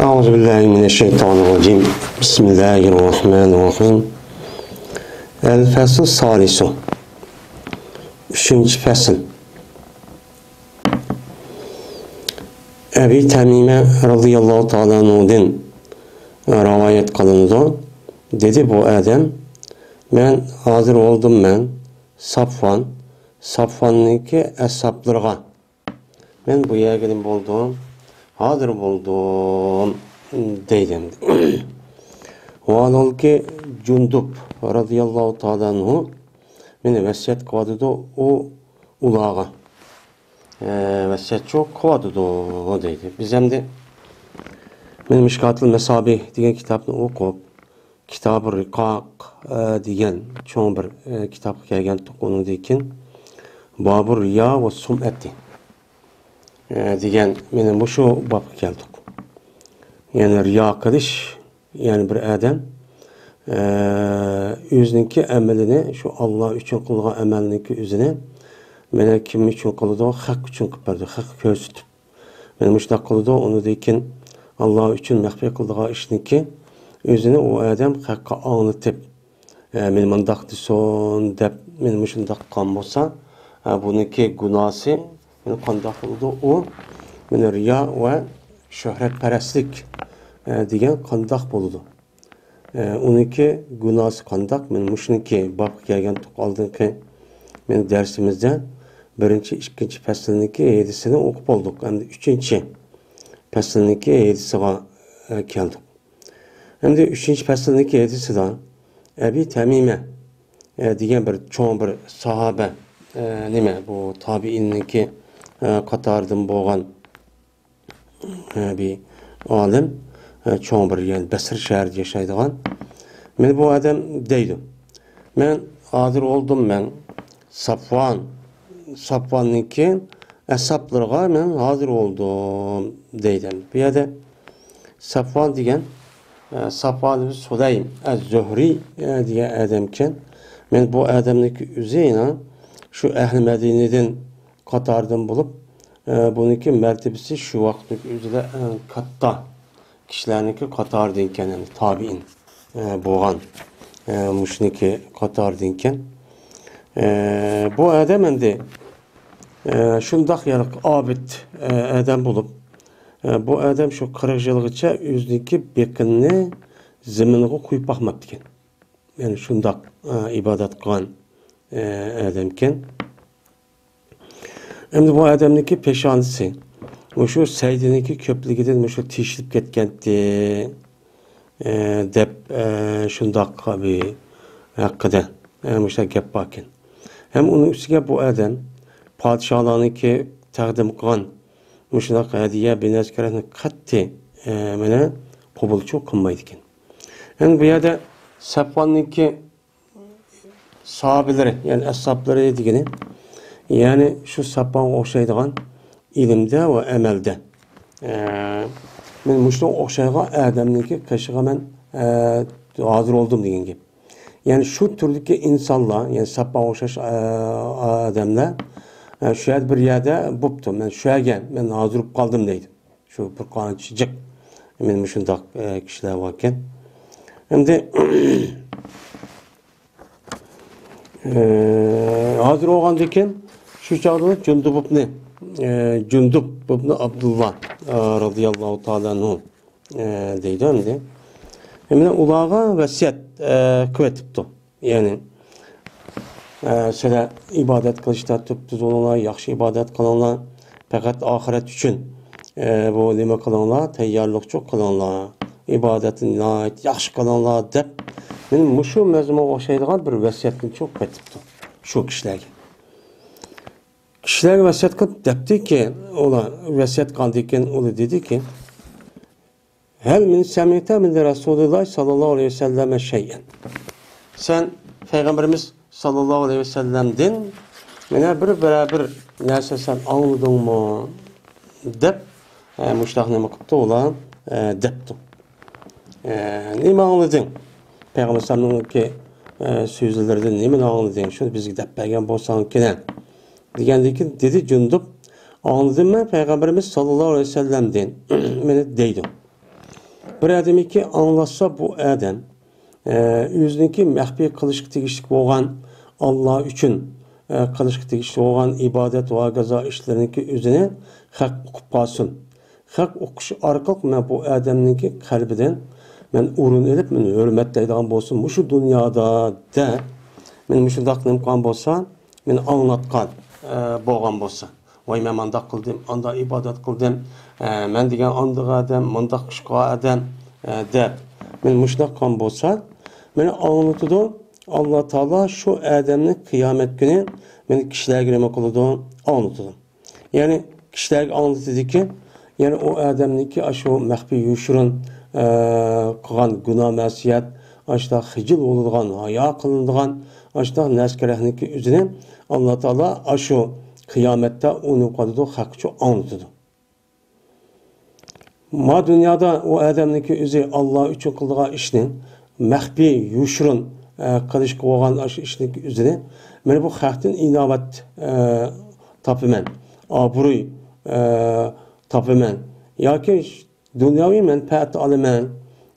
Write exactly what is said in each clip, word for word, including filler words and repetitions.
أعوذ بالله من الشيطان الرجيم. بسم الله الرحمن الرحيم. الفصل الثالث. ئۈچىنچى پەسىل. ئەبى تەمىمە رەزىياللاھۇ تائالا ئەنھۇدىن رىۋايەت قىلىنىدۇ. دېدى بۇ ئادەم: مەن ھازىر بولدۇم، مەن سافۋان، سافۋاننىڭكى ئەسھابلىرىغا، مەن بۇ يەرگە نېمە بولدۇم؟ ھازىر بولدۇم، دەيدۇ ئەمدى. ۋاھالبۇلكى، جۇندۇب رەزىياللاھۇ تائالا ئەنھۇ مېنى ۋەسىيەت قىلىۋاتىدۇ، ئۇ ئۇلارغا، ئە، ۋەسىيەتچى قىلىۋاتىدۇ، دەيدۇ. بىز ئەمدى، مەن مىشكاتۇل مەسابىھ دېگەن كىتابنى ئوقۇپ، كىتابۇر رىقاق، ئە، دېگەن چوڭ بىر، ئە، كىتابقا كەلگەنتۇق. ئۇنىڭدىن كېيىن بابۇر رىيا ۋە سۇمئەتى، ئە، دېگەن، مانا مۇشۇ بابقا كەلدۇق. يەنى رىيا قىلىش، يەنى بىر ئادەم، ئە، ئۆزىنىڭكى ئەمىلىنى، شۇ ئاللا ئۈچۈن قىلغان ئەمەلنىڭكى ئۆزىنى، مانا كىم ئۈچۈن قىلىدۇ؟ خەق ئۈچۈن قىلىپ بەردى، خەققە كۆرسىتىپ. مانا مۇشۇنداق قىلىدۇ، ئۇنىڭدىن كېيىن ئاللا ئۈچۈن مەخپىي قىلىدىغان ئىشنىكى ئۆزىنى ئۇ ئادەم خەققە ئاڭلىتىپ، ئە، مېنى مۇنداق دېسۇن دەپ، مانا مۇشۇنداق قىلغان بولسا، ئە، بۇنىڭكى گۇناھسى، مانا قانداق بولىدۇ؟ ئۇ، مانا رىيا ۋە شۆھرەتپەرەسلىك، ئە، دېگەن قانداق بولىدۇ؟ ئە، ئۇنىڭكى گۇناھسى قانداق؟ مانا مۇشۇنىڭكى بابقا كەلگەنتۇق ئالدىنقى، مانا دەرسىمىزدە بىرىنچى، ئىككىنچى پەسىلنىڭكى ھەدىسىنى ئوقۇپ بولدۇق. ئەمدى ئۈچىنچى پەسىلنىڭكى ھەدىسىغا، ئە، كەلدۇق. ئەمدى ئۈچىنچى پەسىلنىڭكى ھەدىسىدە ئەبى تەمىمە، ئە، دېگەن بىر چوڭ بىر ساھابە، ئە، نېمە، بۇ تابىئىننىڭكى، ئە، قاتارىدىن بولغان، ئە، بىر ئالىم، ئە، چوڭ بىر، يەنى بەسرە شەھىرىدە ياشايدىغان. مانا بۇ ئادەم دەيدۇ: مەن ھازىر بولدۇم، مەن سافۋان، سافۋاننىڭكى ئەسھابلىرىغا مەن ھازىر بولدۇم، دەيدۇ. بۇ يەردە سافۋان دېگەن، ئە، سافۋان ئىبن سۇلەيم ئەز-زۇھرى، ئە، دېگەن ئادەمكەن. مانا بۇ ئادەمنىڭكى ئۆزى يەنە شۇ ئەھلى مەدىنىدىن قاتاردىن بولۇپ، ئە، بۇنىڭكى مەرتىبىسى شۇ ۋاقىتنىڭكى ئۆزىدە ئەڭ كاتتا كىشىلەرنىڭكى قاتارىدىن ئىكەن، يەنى تابىئىن، ئە، بولغان، ئە، مۇشۇنىڭكى قاتارىدىن ئىكەن. ئە، بۇ ئادەم ئەمدى، ئە، شۇنداق يارىق ئابىد، ئە، ئادەم بولۇپ، ئە، بۇ ئادەم شۇ قىرىق يىلغىچە ئۆزىنىڭكى بېقىنىنى زېمىنغا قويۇپ باقماپتىكەن. يەنى شۇنداق، ئە، ئىبادەت قىلغان، ئە، ئادەمكەن. ئەمدى بۇ ئادەمنىڭكى پېشانىسى مۇشۇ سەيدىنىڭكى كۆپلۈكىدىن مۇشۇ تېشىلىپ كەتكەنتى، ئە، دەپ، ئە، شۇنداق بىر ھەققىدە، ئە، مۇشۇنداق گەپ باركەن. ھەم ئۇنىڭ ئۈستىگە بۇ ئادەم پادىشاھلارنىڭكى تەقدىم قىلغان مۇشۇنداق ھەدىيە بىنەسكەرەتنى قەتئىي، ئە، مانا قوبۇلچۇ قىلمايدىكەن. ئەمدى بۇ يەردە سەپۋاننىڭكى ساھابىلىرى، يەنى ئەسھابلىرى دېگىنى، يەنى شۇ سەپۋانغا ئوخشايدىغان ئىلىمدە ۋە ئەمەلدە. ئە، مەن مۇشۇنىڭغا ئوخشايدىغان ئادەمنىڭكى قېشىغا مەن، ئە، ھازىر بولدۇم دېگەن گەپ. يەنى شۇ تۈردىكى ئىنسانلار، يەنى سەپۋانغا ئوخشاش، ئە، ئادەملەر، ئە، شۇ يەردە بىر يەردە بوپتۇ، مەن شۇ يەرگە مەن ھازىر بولۇپ قالدىم دەيدۇ. شۇ بىر قانچە جىق، مانا مۇشۇنداق، ئە، كىشىلەر باركەن. ئەمدى، ئە، ھازىر بولغاندىن كېيىن شۇ چاغدا جۇندۇب ئىبنى، ئە، جۇندۇب ئىبنى ئابدۇللا، ئە، رازىياللاھۇ تائالا ئەنھۇ، ئە، دەيدۇ ئەمدى. مانا ئۇلارغا ۋەسىيەت، ئە، قىلىۋېتىپتۇ. يەنى، ئە، سىلەر ئىبادەت قىلىشتا تۈپتۈز بولۇڭلار، ياخشى ئىبادەت قىلىڭلار، پەقەت ئاخىرەت ئۈچۈن، ئە، بۇ نېمە قىلىڭلار، تەييارلىقچۇ قىلىڭلار، ئىبادەتنى ناھايىتى ياخشى قىلىڭلار دەپ، مانا مۇشۇ مەزمۇنغا ئوخشايدىغان بىر ۋەسىيەتنى چوق قىلىۋېتىپتۇ شۇ كىشىلەرگە. كىشىلەرگە ۋەسىيەت قىلىپ دەپتىكى، ئۇلار ۋەسىيەت قىلغاندىن كېيىن ئۇلار دېدىكى، ھەل مىن سەمىئتە مىن رەسۇلىللاھ ساللاللاھۇ ئەلەيھى ۋەسەللەم شەيئەن. سەن پەيغەمبىرىمىز ساللاللاھۇ ئەلەيھى ۋەسەللەمدىن مانا بىر، بىرەر بىر نەرسە سەن ئاڭلىدىڭمۇ؟ دەپ، ئە، مۇشۇنداق نېمە قىپتۇ ئۇلار، ئە، دەپتۇ. ئە، نېمە ئاڭلىدىڭ؟ پەيغەمبەر ئەلەيھىسسالامنىڭكى، ئە، سۆزلىرىدىن نېمىنى ئاڭلىدىڭ؟ شۇنى بىزگە دەپ بەرگەن بولساڭكىنە. دېگەندىن كېيىن دېدى جۇندۇب، ئاڭلىدىم مەن پەيغەمبىرىمىز ساللاللاھۇ ئەلەيھى ۋەسەللەمدىن، مانا دەيدۇ. بىر ئادەمكى ئاڭلاتسا، بۇ ئادەم، ئە، ئۆزىنىڭكى مەخپىي قىلىشقا تېگىشلىك بولغان، ئاللا ئۈچۈن، ئە، قىلىشقا تېگىشلىك بولغان ئىبادەت ۋە ھاكازا ئىشلىرىنىڭكى ئۆزىنى خەق ئۇقۇپ قالسۇن. خەق ئوقۇش ئارقىلىق مەن بۇ ئادەمنىڭكى قەلبىدىن مەن ئورۇن ئېلىپ، مېنى ھۆرمەتلەيدىغان بولسۇن، مۇشۇ دۇنيادا دە، مەن مۇشۇنداق نېمە قىلغان بولسا، مېنى ئاڭلاتقان، ئە، بولغان بولسا، ۋاي، مەن مانداق قىلدىم، ئانداق ئىبادەت قىلدىم، ئە، مەن دېگەن ئانداق ئادەم، مۇنداق ئۇشقا ئادەم، ئە، دەپ، مېنى مۇشۇنداق قىلغان بولسا، مېنى ئاڭلىتىدۇ. ئاللا تائالا شۇ ئادەمنى قىيامەت كۈنى مېنى كىشىلەرگە نېمە قىلىدۇ؟ ئاڭلىتىدۇ. يەنى كىشىلەرگە ئاڭلىتىدىكى، يەنى ئۇ ئادەمنىڭكى ئاشۇ مەخپىي يوشۇرۇن، ئە، قىلغان گۇناھ مەسىيەت، ئاشۇنداق خىجىل بولىدىغان، ھايا قىلىنىدىغان، ئاشۇنداق نەسكەرەكنىڭكى ئۆزىنى ئاللا تائالا ئاشۇ قىيامەتتە ئۇنى قىلىدۇ، خەققە ئاڭلىتىدۇ. ما دۇنيادا ئۇ ئادەمنىڭكى ئۆزى ئاللا ئۈچۈن قىلىدىغان ئىشنى مەخپىي، يوشۇرۇن، ئە، قىلىشقا بولغان ئاشۇ ئىشنىڭكى ئۆزىنى، مانا بۇ خەقتىن ئىناۋەت، ئە، تاپىمەن، ئابرۇي، ئە، تاپىمەن ياكى دۇنياۋى مەنپەئەت ئالىمەن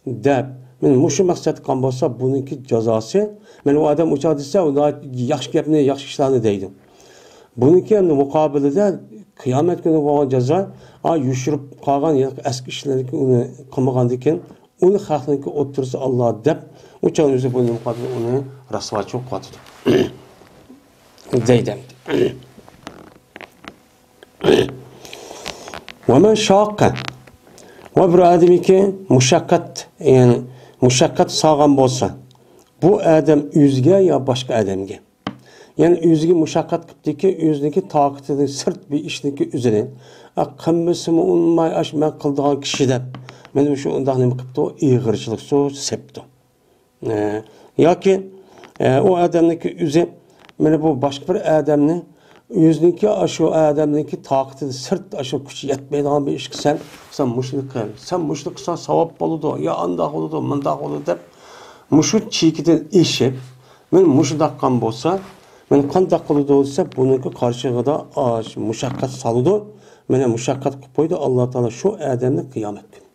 دەپ، مانا مۇشۇ مەقسەت قىلغان بولسا، بۇنىڭكى جازاسى، مانا ئۇ ئادەم ئۇ چاغدا دېسە، ئۇ ياخشى گەپنى، ياخشى ئىشلارنى دەيدۇ. بۇنىڭكى ئەمدى مۇقابىلىدە قىيامەت كۈنى بولغان جازا، ئا، يوشۇرۇپ قالغان يا ئەسكى ئىشلىرىنى ئۇنى قىلمىغاندىكىن، ئۇنى خەقنىڭكى ئوتتۇرىسى ئاللا دەپ، ئۇ چاغ ئۆزى بۇنى مۇقابىلىدە ئۇنى رەسۋاچىلىق قىلىۋاتىدۇ. دەيدۇ ئەمدى. ۋە مەن شاققە. ۋە بىر ئادەمكى مۇشەققەت، يەنى مۇشەققەت سالغان بولسا، بۇ ئادەم ئۆزىگە يا باشقا ئادەمگە. يەنى ئۆزىگە مۇشەققەت قىپتىكى، ئۆزىنىڭكى تاقىتىدىن سىرت بىر ئىشنىڭكى ئۆزىنى، ئا، قىلمىسىمۇ ئۇنىماي، ئاش مەن قىلىدىغان كىشى دەپ، مانا مۇشۇ ئۇنداق نېمە قىپتۇ، ئېغىرچىلىق سو-، سېپىپتۇ. ئە، ياكى، ئە، ئۇ ئادەمنىڭكى ئۆزى، مانا بۇ باشقا بىر ئادەمنى، ئۆزىنىڭكى، ئاشۇ ئادەمنىڭكى تاقىتىدىن سىرت، ئاشۇ كۈچى يەتمەيدىغان بىر ئىشقا سەن، سەن مۇشۇنى قىل، سەن مۇشۇنى قىلساڭ ساۋاب بولىدۇ، يا ئانداق بولىدۇ، مۇنداق بولىدۇ دەپ، مۇشۇ چېكىدىن ئېشىپ، مانا مۇشۇنداق قىلغان بولسا، مانا قانداق قىلىدۇ دېسە، بۇنىڭكى قارشىلىقىدا ئاش-، مۇشەققەت سالىدۇ، مانا مۇشەققەت قىلىپ قويىدۇ ئاللا تائالا شۇ ئادەمنى قىيامەت كۈنى.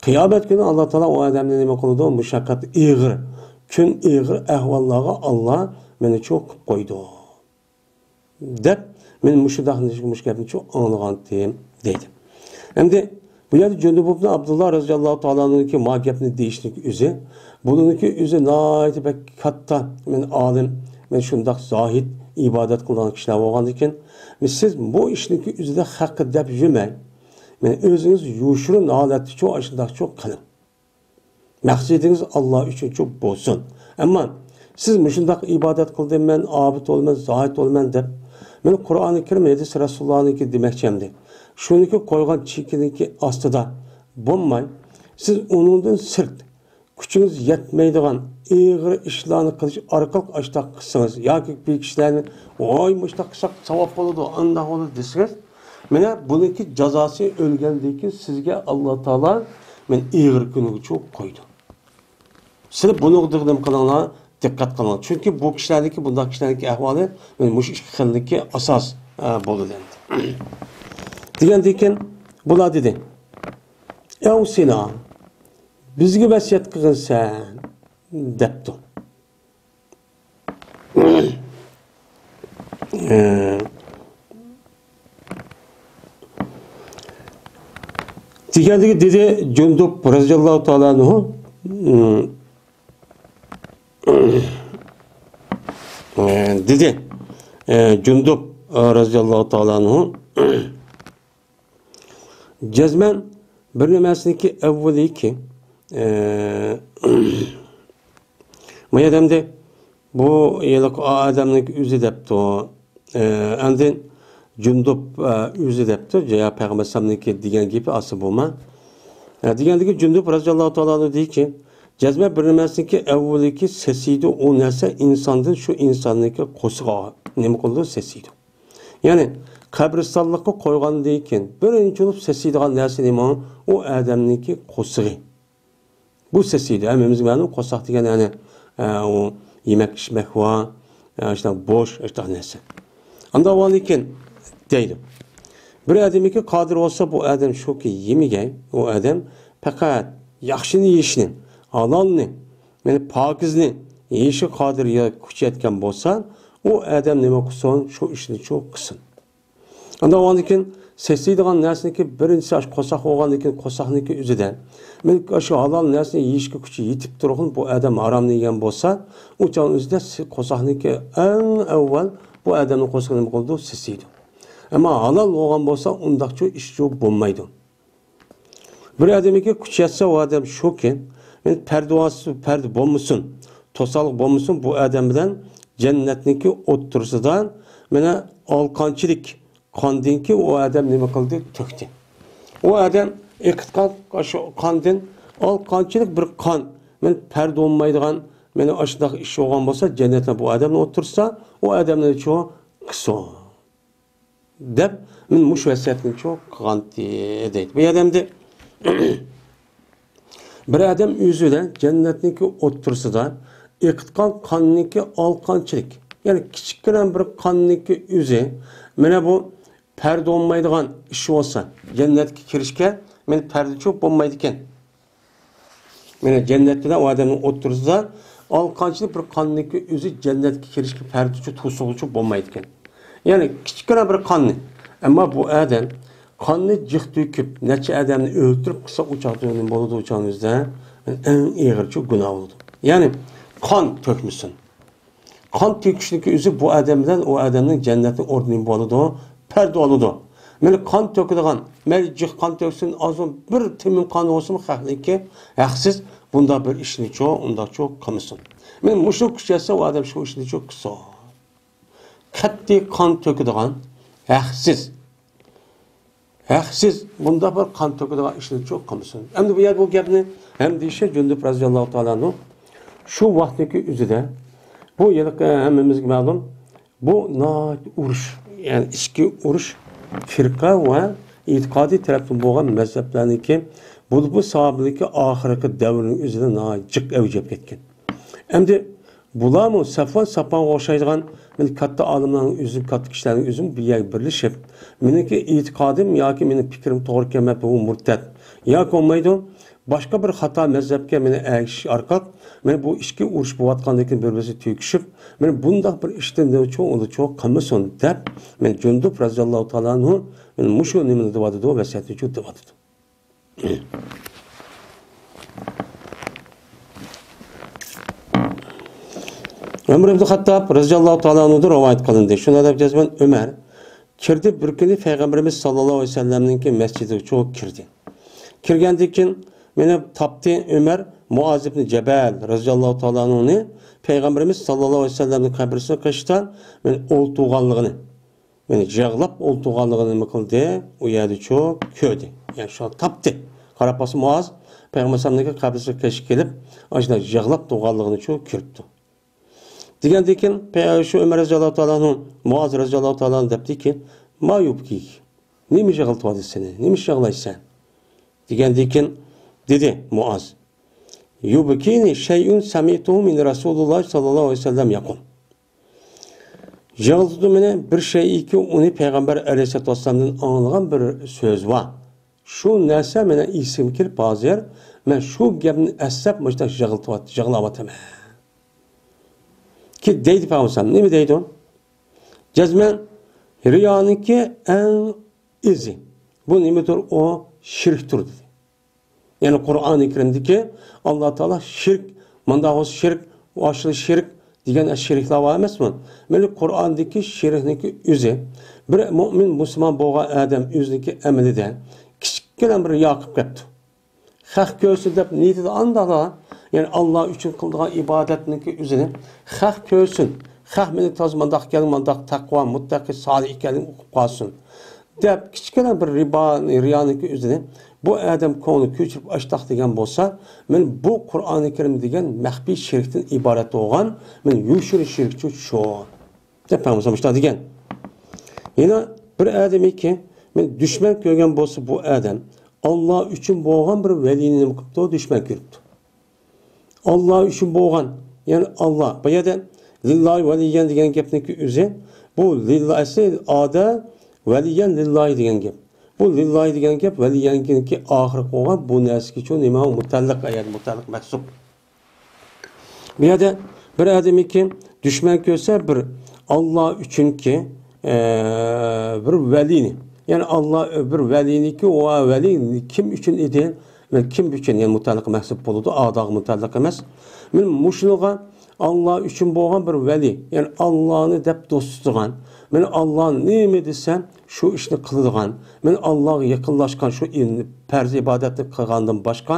قىيامەت كۈنى ئاللا تائالا ئۇ ئادەمنى نېمە قىلىدۇ؟ مۇشەققەت ئېغىر، كۈن ئېغىر ئەھۋاللارغا ئاللا مېنى چوقۇپ قويىدۇ. دەپ، مەن مۇشۇنداق مۇشۇ گەپنى چوق ئاڭلىغانتىم، دەيدۇ. ئەمدى بۇ يەردە جۇندۇب ئىبن ئابدۇللا رەزىياللاھۇ تائالا ئەنھۇكى ما گەپنى دېيىشنىڭكى ئۆزى، بۇنىڭكى ئۆزى ناھايىتى بەك كاتتا، مەن ئالىم، مەن شۇنداق زاھىد، ئىبادەت قىلىدىغان كىشىلەر بولغاندىكىن، سىز بۇ ئىشنىڭكى ئۆزىدە خەققە دەپ يۈرمەڭ. مەن ئۆزىڭىز يوشۇرۇن ھالەتتىچۇ ئاشۇنداقچۇ قىلىڭ. مەقسىتىڭىز ئاللا ئۈچۈنچۇ بولسۇن. ئەمما سىز مۇشۇنداق ئىبادەت قىلدىم مەن، ئابىد بولىمەن، زاھىد بولىمەن دەپ، مەن قۇرئانى كەرىم، ھەدىس رەسۇلۇللانىڭكى دېمەكچى ئەمدى. شۇنىڭكى قويغان چېكىنىڭكى ئاستىدا بولماي، سىز ئۇنىڭدىن سىرت، كۈچىڭىز يەتمەيدىغان ئېغىر ئىشلارنى قىلىش ئارقىلىق ئاشتاق قىلسىڭىز ياكى بىر كىشىلەرنى، ۋاي، مۇشتاق قىلساق ساۋاب بولىدۇ، ئانداق بولىدۇ دېسىڭىز، مانا بۇنىڭكى جازاسى ئۆلگەندىن كېيىن سىزگە ئاللا تائالا مانا ئېغىر كۈنىگىچۇ قويىدۇ. سىلەر بۇنىڭغا نېمە قىلىڭلار، دىققەت قىلىڭلار. چۈنكى بۇ كىشىلەرنىڭكى، بۇنداق كىشىلەرنىڭكى ئەھۋالى مانا مۇشۇ ئىككى خىللىكى ئاساس، ئە، بولىدۇ ئەمدى. دېگەندىن كېيىن بۇلار دېدى، ئەۋسىنا، بىزگە ۋەسىيەت قىلغىنسەن، دەپتۇ. ئە، دېگەندىكى دېدى جۇندۇب رەزىياللاھۇ تائالا ئەنھۇ، ئە، دېدى، ئە، جۇندۇب، ئە، رەزىياللاھۇ تائالا ئەنھۇ، جەزمەن بىر نېمەسىنىڭكى ئەۋۋىلىكى، ئە، ما ئادەمدە بۇ ھېلىقى ئادەمنىڭ ئۆزى دەپتۇ. ئە، ئاندىن جۇندۇب، ئە، ئۆزى دەپتۇ. يا پەيغەمبەر ئەلەيھىسسالامنىڭكى دېگەن گېپى ئاسا بولما. ئە، دېگەندىكى جۇندۇب رەزىياللاھۇ تائالا ئەنھۇ دېيكى، جەزمەن بىر نېمەسىنىڭكى ئەۋۋىلىكى سېسىيدۇ، ئۇ نەرسە ئىنساندىن شۇ ئىنساننىڭكى قورسىقىغا نېمە قىلىدۇ؟ سېسىيدۇ. يەنى قەبرىستانلىققا قويغاندىن كېيىن بىرىنچى بولۇپ سېسىيدىغان نەرسە نېمە؟ ئۇ ئادەمنىڭكى قورسىقى. بۇ سېسىيدۇ. ھەممىمىزگە مەلۇم، قورساق دېگەن، يەنى، ئە، ئۇ يېمەك ئىچمەك ۋە، ئە، شۇنداق بوش، شۇنداق نەرسە. ئانداق بولغاندىن كېيىن دەيدۇ. بىر ئادەمگە قادىر بولسا، بۇ ئادەم شۇكى يېمىگەي، ئۇ ئادەم پەقەت ياخشىنى يېيىشنى، ھالالنى، يەنى پاكىزنى يېيىشكە قادىر يا كۈچ يەتكەن بولسا، ئۇ ئادەم نېمە قىلسۇن، شۇ ئىشنى شۇ قىلسۇن. ئاندىن ئاندىن كېيىن سېسىيدىغان نەرسىنىڭكى بىرىنچىسى ئاشۇ قورساق بولغاندىن كېيىن قورساقنىڭكى ئۆزىدە. مەن ئاشۇ ھالال نەرسىنى يېيىشكە كۈچى يېتىپ تۇرغان بۇ ئادەم ھارامنى يېگەن بولسا، ئۇ چاغنىڭ ئۆزىدە سې-، قورساقنىڭكى ئەڭ ئەۋۋەل بۇ ئادەمنىڭ قورسىقى نېمە قىلىدۇ؟ سېسىيدۇ. ئەمما ھالال بولغان بولسا، ئۇنداقچۇ ئىشچۇ بولمايدۇ. بىر ئادەمگە كۈچ يەتسە، ئۇ ئادەم شۇكى، مەن پەردىۋاسى، پەردە بولمىسۇن، توسالغۇ بولمىسۇن، بۇ ئادەم بىلەن جەننەتنىڭكى ئوتتۇرىسىدا مانا ئالقانچىلىك قاندىنكى ئۇ ئادەم نېمە قىلدى؟ تۆكتى. ئۇ ئادەم ئېقىتقان شۇ قاندىن ئالقانچىلىك بىر قان، مەن پەردە بولمايدىغان، مانا ئاشۇنداق ئىش بولغان بولسا، جەننەتنىڭ بۇ ئادەمنى ئوتتۇرىسىدا، ئۇ ئادەمنى شۇ قىسۇ. دەپ، مەن مۇشۇ ۋەسىيەتنى شۇ قىلغانتى دەيدۇ. بۇ يەردە ئەمدى بىر ئادەم ئۆزى بىلەن جەننەتنىڭكى ئوتتۇرىسىدا ئېقىتقان قاننىڭكى ئالقانچىلىك، يەنى كىچىككىنە بىر قاننىڭكى ئۆزى، مانا بۇ پەردە بولمايدىغان ئىش بولسا، جەننەتكە كىرىشكە مانا پەردىچۇ بولمايدىكەن. مانا جەننەت بىلەن ئۇ ئادەمنىڭ ئوتتۇرىسىدا ئالقانچىلىك بىر قاننىڭكى ئۆزى جەننەتكە كىرىشكە پەردىچۇ، توسۇغۇچۇ بولمايدىكەن. يەنى كىچىككىنە بىر قاننى. ئەمما بۇ ئادەم قاننى جىق تۆكۈپ، نەچچە ئادەمنى ئۆلتۈرۈپ قىلسا، ئۇ چاغدا نېمە بولىدۇ؟ ئۇ چاغنىڭ ئۆزىدە ئەڭ ئېغىرچۇ گۇناھ بولىدۇ. يەنى قان تۆكمىسۇن. قان تۆكۈشنىڭكى ئۆزى بۇ ئادەم بىلەن ئۇ ئادەمنىڭ جەننەتنىڭ ئورنى نېمە بولىدۇ؟ پەردە بولىدۇ. مانا قان تۆكىدىغان، مەيلى جىق قان تۆكسۇن، ئازمۇ بىر تېمىم قان بولسىمۇ، خەقنىڭكى ھەقسىز بۇنداق بىر ئىشنىچۇ، ئۇنداقچۇ قىلمىسۇن. مانا مۇشۇ كۈچ يەتسە، ئۇ ئادەم شۇ ئىشنىچۇ قىلسۇن. قەتئىي قان تۆكىدىغان، ھەقسىز، ھەقسىز بۇنداق بىر قان تۆكىدىغان ئىشنىچۇ قىلمىسۇن. ئەمدى بۇ يەردە بۇ گەپنى ھەم دېيىشى جۇندۇپ رەزىياللاھۇ تائالا ئەنھۇ شۇ ۋاقىتنىڭكى ئۆزىدە، بۇ ھېلىقى ھەممىمىزگە مەلۇم، بۇ ناھايىتى ئۇرۇش، يەنى ئىچكى ئۇرۇش، فىرقە ۋە ئېتىقادىي تەرەپتىن بولغان مەزھەپلەرنىڭكى، بولۇپمۇ ساھابىلىكى ئاخىرقى دەۋرنىڭ ئۆزىدە ناھايىتى جىق ئەۋج ئېلىپ كەتكەن. ئەمدى بۇلارمۇ سەفۋان ساپانغا ئوخشايدىغان، مانا، كاتتا ئالىملارنىڭ ئۆزى، كاتتا كىشىلەرنىڭ ئۆزىمۇ بىر يەرگە بىرلىشىپ، مېنىڭكى ئېتىقادىم ياكى مېنىڭ پىكرىم توغرا كەلمەپتۇ، بۇ مۇرتەت ياكى بولمايدۇ، باشقا بىر خاتا مەزھەپكە مېنى ئەگىشىش ئارقىلىق، مانا بۇ ئىچكى ئۇرۇش بولۇۋاتقاندىن كېيىن بىر-بىرسىگە تۆكۈشۈپ، مانا بۇنداق بىر ئىشتىن چوڭ ئۇلۇ چوڭ قىلمىسۇن دەپ، مانا جۇندۇپ رەزىياللاھۇ تائالا ئەنھۇ مانا مۇشۇ نېمىنى دەۋاتىدۇ، ۋەسىيەتنى دەۋاتىدۇ. ئۆمەر ئىبن خەتتاب رەزىياللاھۇ تائالا ئەنھۇدىن رىۋايەت قىلىندى. شۇنداق دەپ جەزمەن ئۆمەر كىردى، بىر كۈنى پەيغەمبىرىمىز ساللاللاھۇ ئەلەيھى ۋەسەللەمنىڭكى مەسچىتىگە چوق كىردى. كىرگەندىن كېيىن مېنى تاپتى ئۆمەر مۇئاز ئىبن جەبەل رەزىياللاھۇ تائالا ئەنھۇنى پەيغەمبىرىمىز ساللاللاھۇ ئەلەيھى ۋەسەللەمنىڭ قەبرىسىنىڭ قېشىدا مېنى ئولتۇرغانلىقىنى، يەنى يىغلاپ ئولتۇرغانلىقىنى نېمە قىلدى؟ ئۇ يەردە چوق كۆردى. يەنى شۇ تاپتى. قاراپ بولسا مۇئاز پەيغەمبەر ئەلەيھىسسالامنىڭكى قەبرىسىگە قېشى كېلىپ، ئاشۇنداق يىغلاپ تۇرغانلىقىنى چوق كۆرۈپتۇ. دېگەندىن كېيىن پەي-، شۇ ئۆمەر رەزىياللاھۇ تائالا ئەنھۇ مۇئاز رەزىياللاھۇ تائالا ئەنھۇ دەپتىكى، ما يۇبكىك؟ نېمە يىغلىتىۋاتىدۇ سېنى؟ نېمە ئۈچۈن يىغلايسەن؟ دېگەندىن كېيىن دېدى مۇئاز، يۇبكىنى شەيئۇن سەمىئتۇھۇ مىن رەسۇلىللاھ ساللاللاھۇ ئەلەيھى ۋەسەللەم يەقۇل. يىغلىتىدۇ مېنى بىر شەيئىكى، ئۇنى پەيغەمبەر ئەلەيھىسسالاتۇ ۋەسسالامدىن ئاڭلىغان بىر سۆز بار. شۇ نەرسە مېنىڭ ئېسىمگە كېلىپ، ھازىر مەن شۇ گەپنى ئەسلەپ مۇشۇنداق يىغلىتىۋات-، يىغلاۋاتىمەن. كېيىن دەيدۇ پەيغەمبەر، نېمە دەيدۇ؟ جەزمەن رىيانىڭكى ئەڭ ئىزى. بۇ نېمىدۇر؟ ئۇ شىركتۇر دېدى. يەنى قۇرئانى كەرىمدىكى ئاللا تائالا شىرك، مانداق بولسا شىرك، ئاشۇلا شىرك دېگەن شىركلار بار ئەمەسمۇ؟ مەيلى قۇرئاندىكى شىركنىڭكى ئۆزى بىر مۇئمىن مۇسۇلمان بولغان ئادەم ئۆزىنىڭكى ئەمىلىدە كىچىككىنە بىر رىيا قىلىپ كەپتۇ. خەق كۆرسۇن دەپ نىيىتىدە ئانداقلا، يەنى ئاللا ئۈچۈن قىلىدىغان ئىبادەتنىڭكى ئۆزىنى خەق كۆرسۇن، خەق مېنى تازا مانداق ئىكەنلىكىنى، مانداق تەقۋا، مۇتتەقى، سالىھ ئىكەنلىكىنى ئۇقۇپ قالسۇن دەپ كىچىككىنە بىر رىبا، رىيانىڭكى ئۆزىنى بۇ ئادەم كۆڭلى كۆچۈرۈپ ئاشتاق دېگەن بولسا، مەن بۇ قۇرئانى كەرىم دېگەن مەخپىي شىركتىن ئىبارەت بولغان، مەن يوشۇرۇن شىركچۇ شۇ. دەپ پەيغەمبەر مۇشۇنداق دېگەن. يەنە بىر ئادەمكى مەن دۈشمەن كۆرگەن بولسا بۇ ئادەم ئاللا ئۈچۈن بولغان بىر ۋەلىنى نېمە قىپتۇ؟ دۈشمەن كۆرۈپتۇ. ئاللا ئۈچۈن بولغان، يەنى ئاللا. بۇ يەردە لىللاھى ۋەلىيەن دېگەن گەپنىڭكى ئۆزى، بۇ لىللا ئەسلى ئادا ۋەلىيەن لىللاھى دېگەن گەپ. بۇ لىللاھى دېگەن گەپ ۋەلىيەنكى ئاخىرى قويغان بۇ نەرسىگە شۇ نېمە مۇتەللىق، ئەيەن مۇتەللىق مەھسۇب. بۇ يەردە بىر ئادەمكى دۈشمەن كۆرسە، بىر ئاللا ئۈچۈنكى، ئە، بىر ۋەلىنى، يەنى ئاللا بىر ۋەلىنىكى، ۋە ۋەلى كىم ئۈچۈن ئىدى؟ مەن كىم ئۈچۈن، يەنى مۇتەللىق مەھسۇب بولىدۇ، ئاداغا مۇتەللىق ئەمەس. مەن مۇشۇنىغا ئاللا ئۈچۈن بولغان بىر ۋەلى، يەنى ئاللانى دەپ دوست تۇتىدىغان، مەن ئاللا نېمە دېسە، شۇ ئىشنى قىلىدىغان، مەن ئاللاغا يېقىنلاشقان، شۇ ئىن-، پەرز ئىبادەتنى قىلغاندىن باشقا،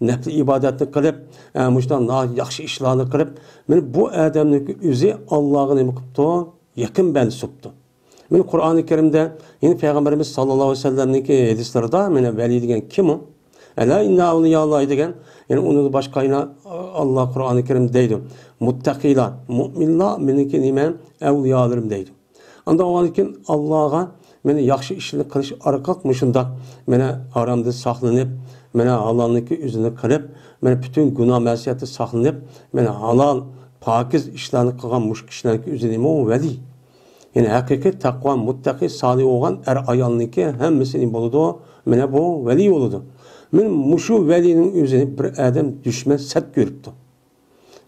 نەپلى ئىبادەتنى قىلىپ، ئە، مۇشۇنداق ناھايىتى ياخشى ئىشلارنى قىلىپ، مەن بۇ ئادەمنىڭ ئۆزى ئاللاغا نېمە قىپتۇ؟ يېقىن بەندىسى بوپتۇ. مەن قۇرئانى كەرىمدە، يەنى پەيغەمبىرىمىز ساللاللاھۇ ئەلەيھى ۋەسەللەمنىڭكى ھەدىسلىرىدا، مانا ۋەلى دېگەن كىم ئۇ؟ ئەلا ئىننا ئەۋلىياللاھى دېگەن، يەنى ئۇنىڭدىن باشقا يەنە ئاللا قۇرئانى كەرىمدە دەيدۇ، مۇتتەقىلار، مۇئمىنلار مېنىڭكى نېمە؟ ئەۋلىيالىرىم دەيدۇ. ئاندىن ئۇنىڭدىن كېيىن ئاللاغا مانا ياخشى ئىشلارنى قىلىش ئارقىلىق مۇشۇنداق مانا ھارامدىن ساقلىنىپ، مانا ھالالنىڭكى ئۆزىنى قىلىپ، مانا پۈتۈن گۇناھ مەسىيەتتىن ساقلىنىپ، مانا ھالال، پاكىز ئىشلارنى قىلغان مۇشۇ كىشىلەرنىڭكى ئۆزى نېمە؟ ئۇ ۋەلىي. يەنى ھەقىقىي تەقۋا، مۇتتەقى، سالىھ بولغان ئەر ئايالنىڭكى ھەممىسى نېمە بولىدۇ؟ مانا بۇ ۋەلىي بولىدۇ. مانا مۇشۇ ۋەلىينىڭ ئۆزىنى بىر ئادەم دۈشمەن سەت كۆرۈپتۇ.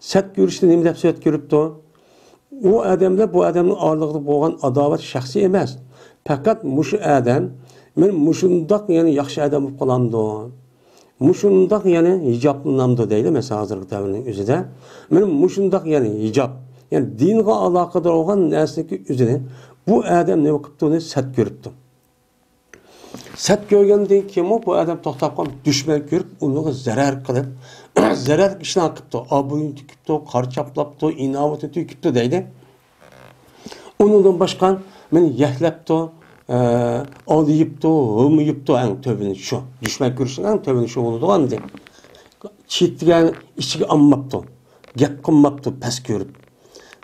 سەت كۆرۈشنى نېمە دەپ سەت كۆرۈپتۇ؟ ئۇ ئادەم بىلەن بۇ ئادەمنىڭ ئارىلىقىدا بولغان ئاداۋەت شەخسىي ئەمەس. پەقەت مۇشۇ ئادەم، مەن مۇشۇنداق يەنە ياخشى ئادەم بولۇپ قالامدۇ؟ مۇشۇنداق يەنە ھىجابلىنامدۇ دەيلى، مەسىلەن، ھازىرقى دەۋرنىڭ ئۆزىدە. مەن مۇشۇنداق يەنە ھىجاب، يەنى دىنغا ئالاقىدار بولغان نەرسىنىڭكى ئۆزىنى بۇ ئادەم نېمە قىپتۇ، ئۇنى سەت كۆرۈپتۇ. سەت كۆرگەندىن كېيىنمۇ بۇ ئادەم توختاپ قالماي، دۈشمەن كۆرۈپ، ئۇنىڭغا زەرەر قىلىپ، زەرەرلىك ئىشلارنى قىپتۇ، ئابرۇيىنى تۆكۈپتۇ، قارا چاپلاپتۇ، ئىناۋىتىنى تۆكۈپتۇ دەيدۇ. ئۇنىڭدىن باشقا مېنى يەكلەپتۇ، ئە، ئالىيىپتۇ، ھومىيىپتۇ، ئەڭ تۆۋىنى شۇ. دۈشمەن كۆرۈشنىڭ ئەڭ تۆۋىنى شۇ بولىدىغان ئەمدى. چېتىگە ئىچىگە ئالماپتۇ، گەپ قىلماپتۇ، پەس كۆرۈپ.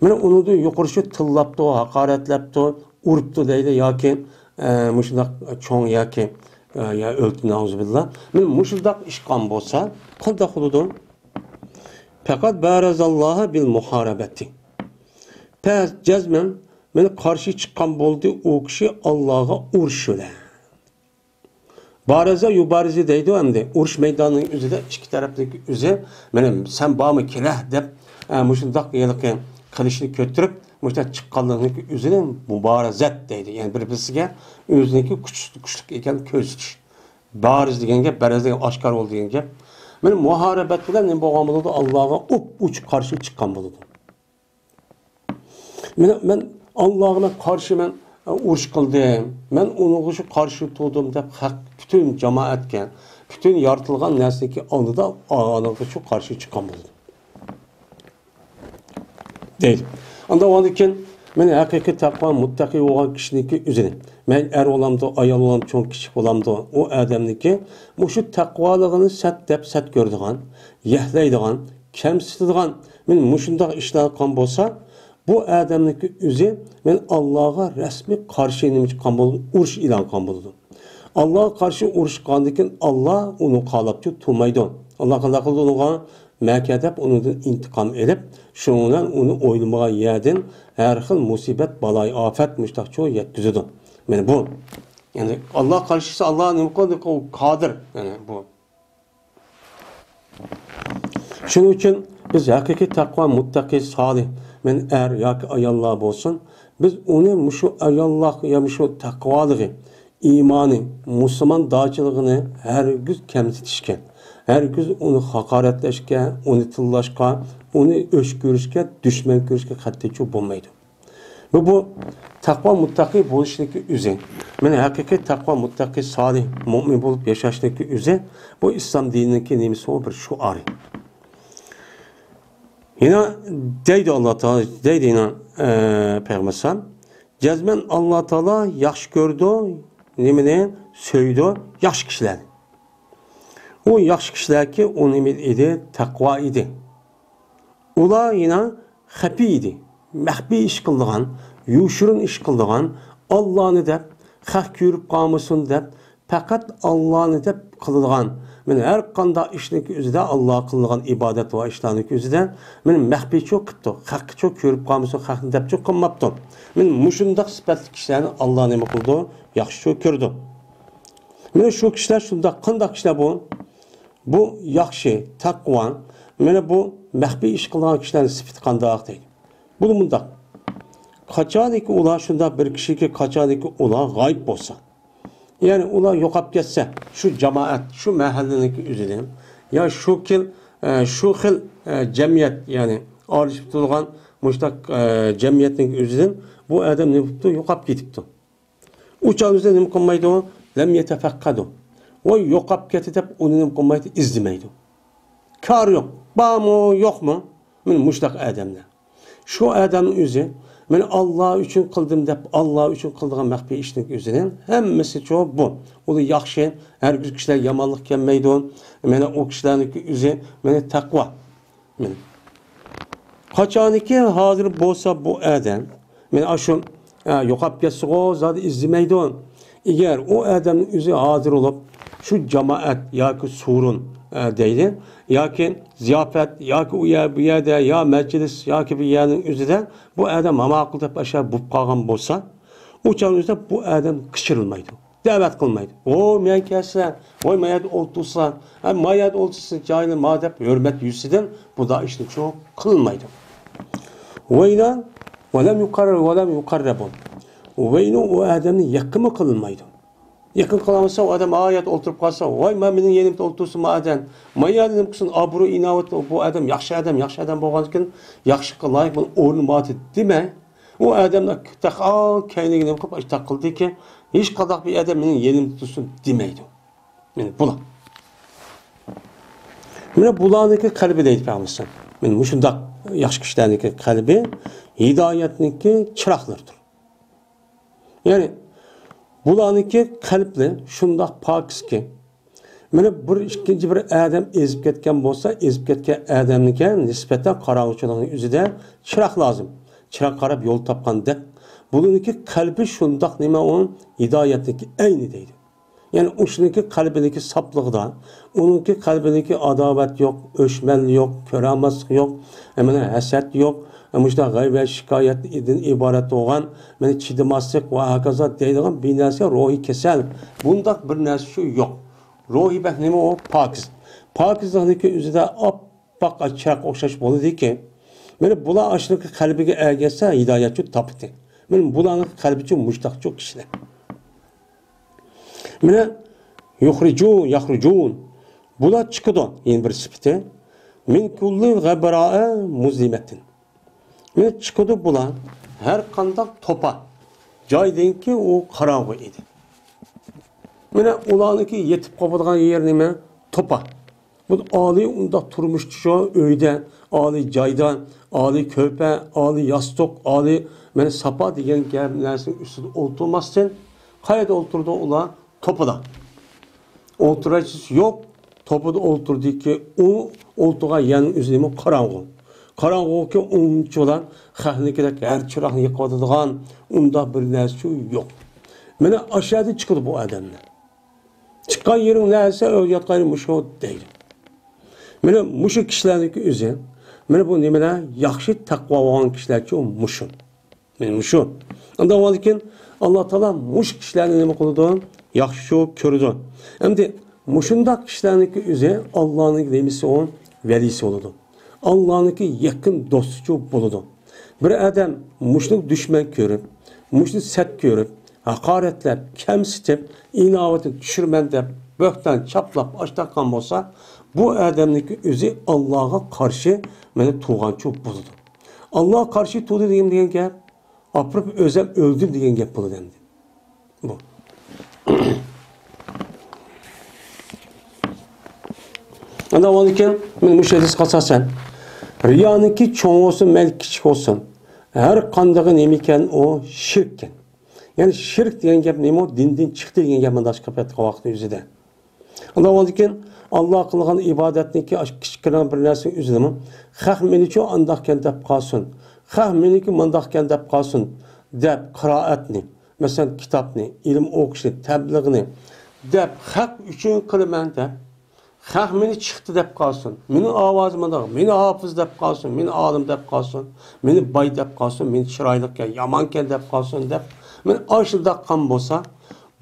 مانا ئۇنىڭدىن يۇقىرى شۇ تىللاپتۇ، ھاقارەتلەپتۇ، ئۇرۇپتۇ دەيدۇ ياكى، ئە، مۇشۇنداق چوڭ ياكى، ئە، يا ئۆلتۈرۈپ، نەئۇزۇبىللا. مانا مۇشۇنداق ئىش قىلغان بولسا، قانداق بولىدۇ؟ پەقەت بارەزەللاھە بىل مۇھارەبەتى. پەس جەزمەن مانا قارشى چىققان بولدى ئۇ كىشى ئاللاغا ئۇرۇش بىلەن. بارىزە يۇبارىزى دەيدۇ ئەمدى. ئۇرۇش مەيدانىنىڭ ئۆزىدە ئىككى تەرەپنىڭ ئۆزى، مانا سەن بارمۇ كېلە دەپ، ئە، مۇشۇنداق ھېلىقى قىلىچنى كۆتۈرۈپ، مۇشۇنداق چىققانلىقنىڭ ئۆزىنى مۇبارىزەت دەيدۇ. يەنى بىر-بىرسىگە ئۆزىنىڭكى كۈچ-، كۈچلۈك ئىكەنلىكىنى كۆرسىتىش. بارىز دېگەن گەپ، بەرەز دېگەن ئاشكارا بولدى دېگەن گەپ. مانا مۇھارىبەت بىلەن نېمە بولغان بولىدۇ؟ ئاللاغا ئوپئوچۇق قارشى چىققان بولىدۇ. مەن، مەن ئاللاغا مەن قارشى مەن، ئە، ئۇرۇش قىلدىم، مەن ئۇنىڭغا شۇ قارشى تۇردۇم دەپ ھەق پۈتۈن جامائەتكە، پۈتۈن يارىتىلغان نەرسىنىڭكى ئالدىدا ئانىڭغا شۇ قارشى چىققان بولىدۇ. دەيدۇ. ئاندىن ئاندىن كېيىن مەن ھەقىقىي تەقۋا مۇتتەقى بولغان كىشىنىڭكى ئۆزىنى، مەن ئەر بولامدۇ، ئايال بولامدۇ، چوڭ كىچىك بولامدۇ، ئۇ ئادەمنىڭكى مۇشۇ تەقۋالىقىنى سەت دەپ سەت كۆرىدىغان، يەھلەيدىغان، كەمسىتىدىغان، مەن مۇشۇنداق ئىشلار قىلغان بولسا، بۇ ئادەمنىڭكى ئۆزى مەن ئاللاغا رەسمىي قارشى نېمە چىققان بولىدۇ، ئۇرۇش ئېلان قىلغان بولىدۇ. ئاللاغا قارشى ئۇرۇش قىلغاندىن كېيىن ئاللا ئۇنى قالاپچۇ تۇرمايدۇ. ئاللا قانداق قىلىدۇ ئۇنىڭغا؟ مەكە دەپ ئۇنىڭدىن ئىنتىقام ئېلىپ، شۇنىڭ بىلەن ئۇنى ئويلىمىغان يەردىن ھەر خىل مۇسىبەت، بالايىئاپەت مۇشۇنداقچۇ يەتكۈزىدۇ. مانا بۇ. يەنى ئاللا قارشى چىقسا ئاللا نېمە قىلىدۇ؟ ئۇ قادىر. يەنى بۇ. شۇنىڭ ئۈچۈن بىز ھەقىقىي تەقۋا، مۇتتەقى، سالىھ، مەن ئەر ياكى ئاياللار بولسۇن، بىز ئۇنى مۇشۇ ئاياللار يا مۇشۇ تەقۋالىقى، ئىمانى، مۇسۇلماندارچىلىقىنى ھەرگىز كەمسىتىشكە، ھەرگىز ئۇنى ھاقارەتلەشكە، ئۇنى تىللاشقا، ئۇنى ئۆچ كۆرۈشكە، دۈشمەن كۆرۈشكە قەتئىيچۇ بولمايدۇ. بۇ، بۇ تەقۋا مۇتتەقى بولۇشنىڭكى ئۆزى. مانا ھەقىقىي تەقۋا مۇتتەقى سالىھ مۇئمىن بولۇپ ياشاشنىڭكى ئۆزى، بۇ ئىسلام دىنىنىڭكى نېمىسى، بۇ بىر شوئارى. يەنە دەيدۇ ئاللا تائالا، دەيدۇ يەنە، ئە، پەيغەمبەر ئەلەيھىسسالام، جەزمەن ئاللا تائالا ياخشى كۆرىدۇ، نېمىنى سۆيىدۇ؟ ياخشى كىشىلەرنى. ئۇ ياخشى كىشىلەركى ئۇ نېمە ئىدى؟ تەقۋا ئىدى. ئۇلار يەنە خەپىي ئىدى. مەخپىي ئىش قىلىدىغان، يوشۇرۇن ئىش قىلىدىغان، ئاللانى دەپ، خەق كۆرۈپ قالمىسۇن دەپ، پەقەت ئاللانى دەپ قىلىدىغان، مانا ھەر قانداق ئىشنىڭكى ئۆزىدە، ئاللاغا قىلىنغان ئىبادەت ۋە ئىشلارنىڭكى ئۆزىدە مانا مەخپىيچۇ قىپتۇ، خەققىچۇ كۆرۈپ قالمىسۇن، خەقنى دەپچۇ قىلماپتۇ. مانا مۇشۇنداق سۈپەتلىك كىشىلەرنى ئاللا نېمە قىلىدۇ؟ ياخشىچۇ كۆرىدۇ. مانا شۇ كىشىلەر شۇنداق، قانداق كىشىلەر بۇ؟ بۇ ياخشى، تەقۋا، مانا بۇ مەخپىي ئىش قىلىدىغان كىشىلەرنىڭ سۈپىتى قانداق دەيدۇ. بۇ مۇنداق. قاچانكى ئۇلار شۇنداق بىر كىشىكى، قاچانكى ئۇلار غايىب بولسا، يەنى ئۇلار يوقاپ كەتسە، شۇ جامائەت، شۇ مەھەللىنىڭكى ئۆزىدىن، يا شۇ خىل، ئە، شۇ خىل، ئە، جەمئىيەت، يەنى ئارىلىشىپ تۇرغان مۇشۇنداق، ئە، جەمئىيەتنىڭ ئۆزىدىن بۇ ئادەم نېمە بوپتۇ؟ يوقاپ كېتىپتۇ. ئۇ چاغدا ئۆزى نېمە قىلمايدۇ؟ لەم يەتەفەققەدۇ. ۋاي يوقاپ كەتتى دەپ ئۇنى نېمە قىلمايدۇ؟ ئىزدىمەيدۇ. كارى يوق. بارمۇ، يوقمۇ؟ مانا مۇشۇنداق ئادەملەر. شۇ ئادەمنىڭ ئۆزى، مانا ئاللا ئۈچۈن قىلدىم دەپ، ئاللا ئۈچۈن قىلىدىغان مەخپىي ئىشنىڭ ئۆزىنىڭ ھەممىسىچۇ بۇ. ئۇلار ياخشى، ھەرگىز كىشىلەر يامانلىق كەلمەيدۇ. مانا ئۇ كىشىلەرنىڭكى ئۆزى، مانا تەقۋا. مانا. قاچانكى ھازىر بولسا بۇ ئادەم، مانا ئاشۇ، ئە، يوقاپ كەتسىغۇ، زادى ئىزدىمەيدۇ. ئەگەر ئۇ ئادەمنىڭ ئۆزى ھازىر بولۇپ، شۇ جامائەت ياكى سورۇن، ئە، دەيلى، ياكى زىياپەت، ياكى ئۇ يەر، بۇ يەردە، يا مەجلىس، ياكى بۇ يەرنىڭ ئۆزىدە بۇ ئادەم ماماقۇل دەپ ئاشۇ بولۇپ قالغان بولسا، ئۇ چاغنىڭ ئۆزىدە بۇ ئادەم قىچۇرمايدۇ. دەۋەت قىلمايدۇ. ۋوي، مەن كەلسە، ۋوي، مايەردە ئولتۇرسا، ھە، مايەردە ئولتۇرسا، جايىنى ما دەپ ھۆرمەت يۈزىسىدىن بۇنداق ئىشنى شۇ قىلمايدۇ. ۋەينان، ۋەلەم يۇقەررەر، ۋەلەم يۇقەررەبۇن. ۋەينۇ ئۇ ئادەمنى يېقىنمۇ قىلمايدۇ. يېقىن قىلالمىسا، ئۇ ئادەم ئا يەردە ئولتۇرۇپ قالسا، ۋاي، ما مېنىڭ يېنىمدا ئولتۇرسۇن، ما ئادەم. ما يەردە نېمە قىلسۇن، ئابرۇ ئىناۋەت، بۇ ئادەم ياخشى ئادەم، ياخشى ئادەم بولغاندىكىن، ياخشىلىققا لايىق بۇنىڭ ئورنى بار دېمەي، ئۇ ئادەمنى تېخى ئا كەينىگە نېمە قىلىپ، ئاشۇنداق قىلدىكى، ھېچقانداق بىر ئادەم مېنىڭ يېنىمدا تۇرسۇن دېمەيدۇ. مانا بۇلار. مانا بۇلارنىڭكى قەلبى دەيدۇ پەيغەمبەر. مانا مۇشۇنداق ياخشى كىشىلەرنىڭكى قەلبى ھىدايەتنىڭكى چىراغلىرىدۇر. يەنى بۇلارنىڭكى قەلبلىرى شۇنداق پاكىزكى، مانا بىر ئىككىنچى بىر ئادەم ئېزىپ كەتكەن بولسا، ئېزىپ كەتكەن ئادەمگە نىسبەتەن قاراڭغۇچىلىقنىڭ ئۆزىدە چىراغ لازىم. چىراغ قاراپ يول تاپقاندەك، بۇنىڭكى قەلبى شۇنداق نېمە، ئۇ ھىدايەتنىڭكى ئەينى دەيدۇ. يەنى ئۇشۇنىڭكى قەلبىدىكى ساپلىقىدا، ئۇنىڭكى قەلبىدىكى ئاداۋەت يوق، ئۆچمەنلىك يوق، كۆرەلمەسلىك يوق، مانا ھەسەت يوق، مۇشۇنداق غەيۋەت، شىكايەتتىن ئىبارەت بولغان، مانا چىدىماسلىق ۋە ھاكازا دەيدىغان بىر نەرسە، روھىي كېسەل، بۇنداق بىر نەرسە شۇ يوق. روھى بەك نېمە ئۇ؟ پاكىز. پاكىزلىقنىڭكى ئۆزىدە ئاپئاق چىراغقا ئوخشاش بولىدىكى. مانا بۇلار ئاشۇنىڭكى قەلبىگە ئەگەشسە ھىدايەتچۇ تاپتى. مانا بۇلارنىڭ قەلبىچۇ مۇشتاقچۇ كىشىلەر. مانا يۇخرىجۇ، يەخرۇجۇن. بۇلار چىقىدۇ. يەنە بىر سۈپىتى. مىن كۇللى غەبرائە مۇزلىمەتىن. مانا چىقىدۇ بۇلار ھەر قانداق توپا جايدىنكى ئۇ قاراڭغۇ ئىدى. مانا ئۇلارنىڭكى يېتىپ قوپىدىغان يېرى نېمە؟ توپا. بۇ ئالىي ئۇنداق تۇرمۇشتا شۇ ئۆيدە، ئالىي جايدا، ئالىي كۆرپە، ئالىي ياستۇق، ئالىي مانا ساپا دېگەن گەپ نەرسىنىڭ ئۈستىدە ئولتۇرماستىن، قەيەردە ئولتۇرىدۇ ئۇلار؟ توپىدا. ئولتۇراچىسى يوق، توپىدا ئولتۇردىكى ئۇ ئولتۇرغان يەرنىڭ ئۆزى نېمە؟ قاراڭغۇ. قاراڭغۇكى ئۇنچىۋالا خەقنىڭكىدەك ھەر چىراغنى يېقىۋاتىدىغان ئۇنداق بىر نەرسە يوق. مانا ئاشۇ يەردىن چىقىدۇ بۇ ئادەملەر. چىققان يېرىڭ نەرسە، ياتقان يېرىڭ مۇشۇ دەيدۇ. مانا مۇشۇ كىشىلەرنىڭكى ئۆزى، مانا بۇ نېمىلەر؟ ياخشى تەقۋا بولغان كىشىلەرچۇ مۇشۇ. مانا مۇشۇ. ئاندىن ئۇنىڭدىن كېيىن ئاللا تائالا مۇشۇ كىشىلەرنى نېمە قىلىدۇ؟ ياخشى كۆرىدۇ. ئەمدى مۇشۇنداق كىشىلەرنىڭكى ئۆزى ئاللانىڭ نېمىسى ئۇ؟ ۋەلىسى بولىدۇ. ئاللانىڭكى يېقىن دوستىچۇ بولىدۇ. بىر ئادەم مۇشۇنى دۈشمەن كۆرۈپ، مۇشۇنى سەت كۆرۈپ، ھاقارەتلەپ، كەمسىتىپ، ئىناۋىتىنى چۈشۈرىمەن دەپ، بۆھتان چاپلاپ ئاشتاققان بولسا، بۇ ئادەمنىڭكى ئۆزى ئاللاغا قارشى مانا تۇرغانچۇ بولىدۇ. ئاللاغا قارشى تۇردى دېگەن، دېگەن گەپ، ئاپىرىپ ئۆزەم ئۆلدۈم دېگەن گەپ بولىدۇ ئەمدى. بۇ. ئاندىن ئۇنىڭدىن كېيىن مانا مۇشۇ ھەدىسكە ئاساسەن، رىيانىڭكى چوڭ بولسۇن، مەيلى كىچىك بولسۇن، ھەر قاندىقى نېمە ئىكەن، ئۇ شىرككەن. يەنى شىرك دېگەن گەپ نېمە؟ دىندىن چىقتى دېگەن گەپ مۇنداق چىقىپ كەتتى ۋاقىتنىڭ ئۆزىدە. ئاندىن ئۇنىڭدىن كېيىن ئاللا قىلغان ئىبادەتنىڭكى ئاشۇ كىچىككىنە بىر نەرسىنىڭ ئۆزىدىمۇ خەق مېنىچۇ ئانداقكەن دەپ قالسۇن، خەق مېنىكى مۇنداقكەن دەپ قالسۇن دەپ قىرائەتنى، مەسىلەن، كىتابنى، ئىلىم ئوقۇشنى، تەبلىغنى دەپ خەق ئۈچۈن قىلىمەن دەپ، خەق مېنى چىقتى دەپ قالسۇن، مېنىڭ ئاۋازىم مۇنداق، مېنى ھاپىز دەپ قالسۇن، مېنى ئالىم دەپ قالسۇن، مېنى باي دەپ قالسۇن، مېنى چىرايلىقكەن، يامانكەن دەپ قالسۇن دەپ، مېنى ئاشۇنداق قىلغان بولسا،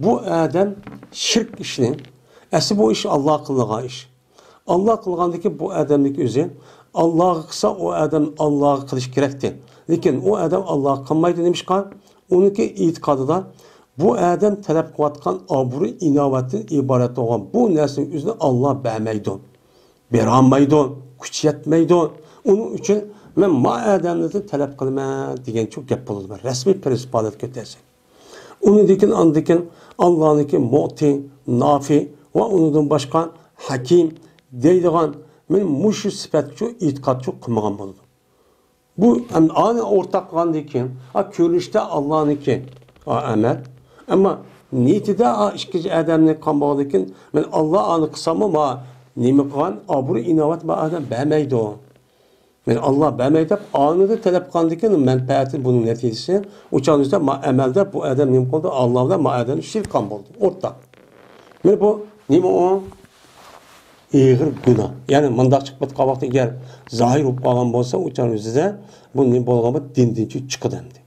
بۇ ئادەم شىرك ئىشنى، ئەسلى بۇ ئىش ئاللا قىلىدىغان ئىش. ئاللا قىلغاندىكى بۇ ئادەمنىڭكى ئۆزى، ئاللاغا قىلسا، ئۇ ئادەم ئاللاغا قىلىش كېرەكتى. لېكىن ئۇ ئادەم ئاللاغا قىلمايدۇ. نېمىشقا؟ ئۇنىڭكى ئېتىقادىدا بۇ ئادەم تەلەپ قىلىۋاتقان ئابرۇي ئىناۋەتتىن ئىبارەت بولغان بۇ نەرسىنىڭ ئۆزىنى ئاللا بەرمەيدۇ، بېرەلمەيدۇ، كۈچى يەتمەيدۇ. ئۇنىڭ ئۈچۈن مەن ما ئادەملەردىن تەلەپ قىلىمەن دېگەنچۇ گەپ بولىدۇ. رەسمىي پرىنسىپ ھالەتكە كۆتەرسەك. ئۇنىڭدىن كېيىن، ئاندىن كېيىن ئاللانىڭكى مۇتى، نافى ۋە ئۇنىڭدىن باشقا ھەكىم دەيدىغان، مەن مۇشۇ سۈپەتچۇ ئېتىقادچۇ قىلمىغان بولىدۇ. بۇ ئەمدى ئانى ئورتاق قىلغاندىن كېيىن، ئا، كۆرۈنۈشتە ئاللانىڭكى، ئا، ئەمەل. ئەمما نىيىتىدە، ئا، ئىككىنچى ئادەمنى قىلغان بولغاندىن كېيىن، مەن ئاللا ئانى قىلساممۇ، ما نېمە قىلغان، ئابرۇ ئىناۋەت ما ئادەم بەرمەيدۇ. مەن ئاللا بەرمەي دەپ، ئانىدا تەلەپ قىلغاندىن كېيىن مەنپەئەتى بۇنىڭ نەتىجىسى. ئۇ چاغدا ما ئەمەلدە بۇ ئادەم نېمە قىلدى؟ ئاللا بىلەن ما ئادەم شىرك قىلغان بولدى. ئورتاق. مانا بۇ نېمە ئۇ؟ ئېغىر گۇناھ. يەنى مۇنداق چىقىپ قالغان ۋاقتى ئەگەر زاھىر بولۇپ قالغان بولسا، ئۇ چاغ ئۆزىدە بۇ نېمە بولغان بۇ دىندىن چىقىدۇ ئەمدى.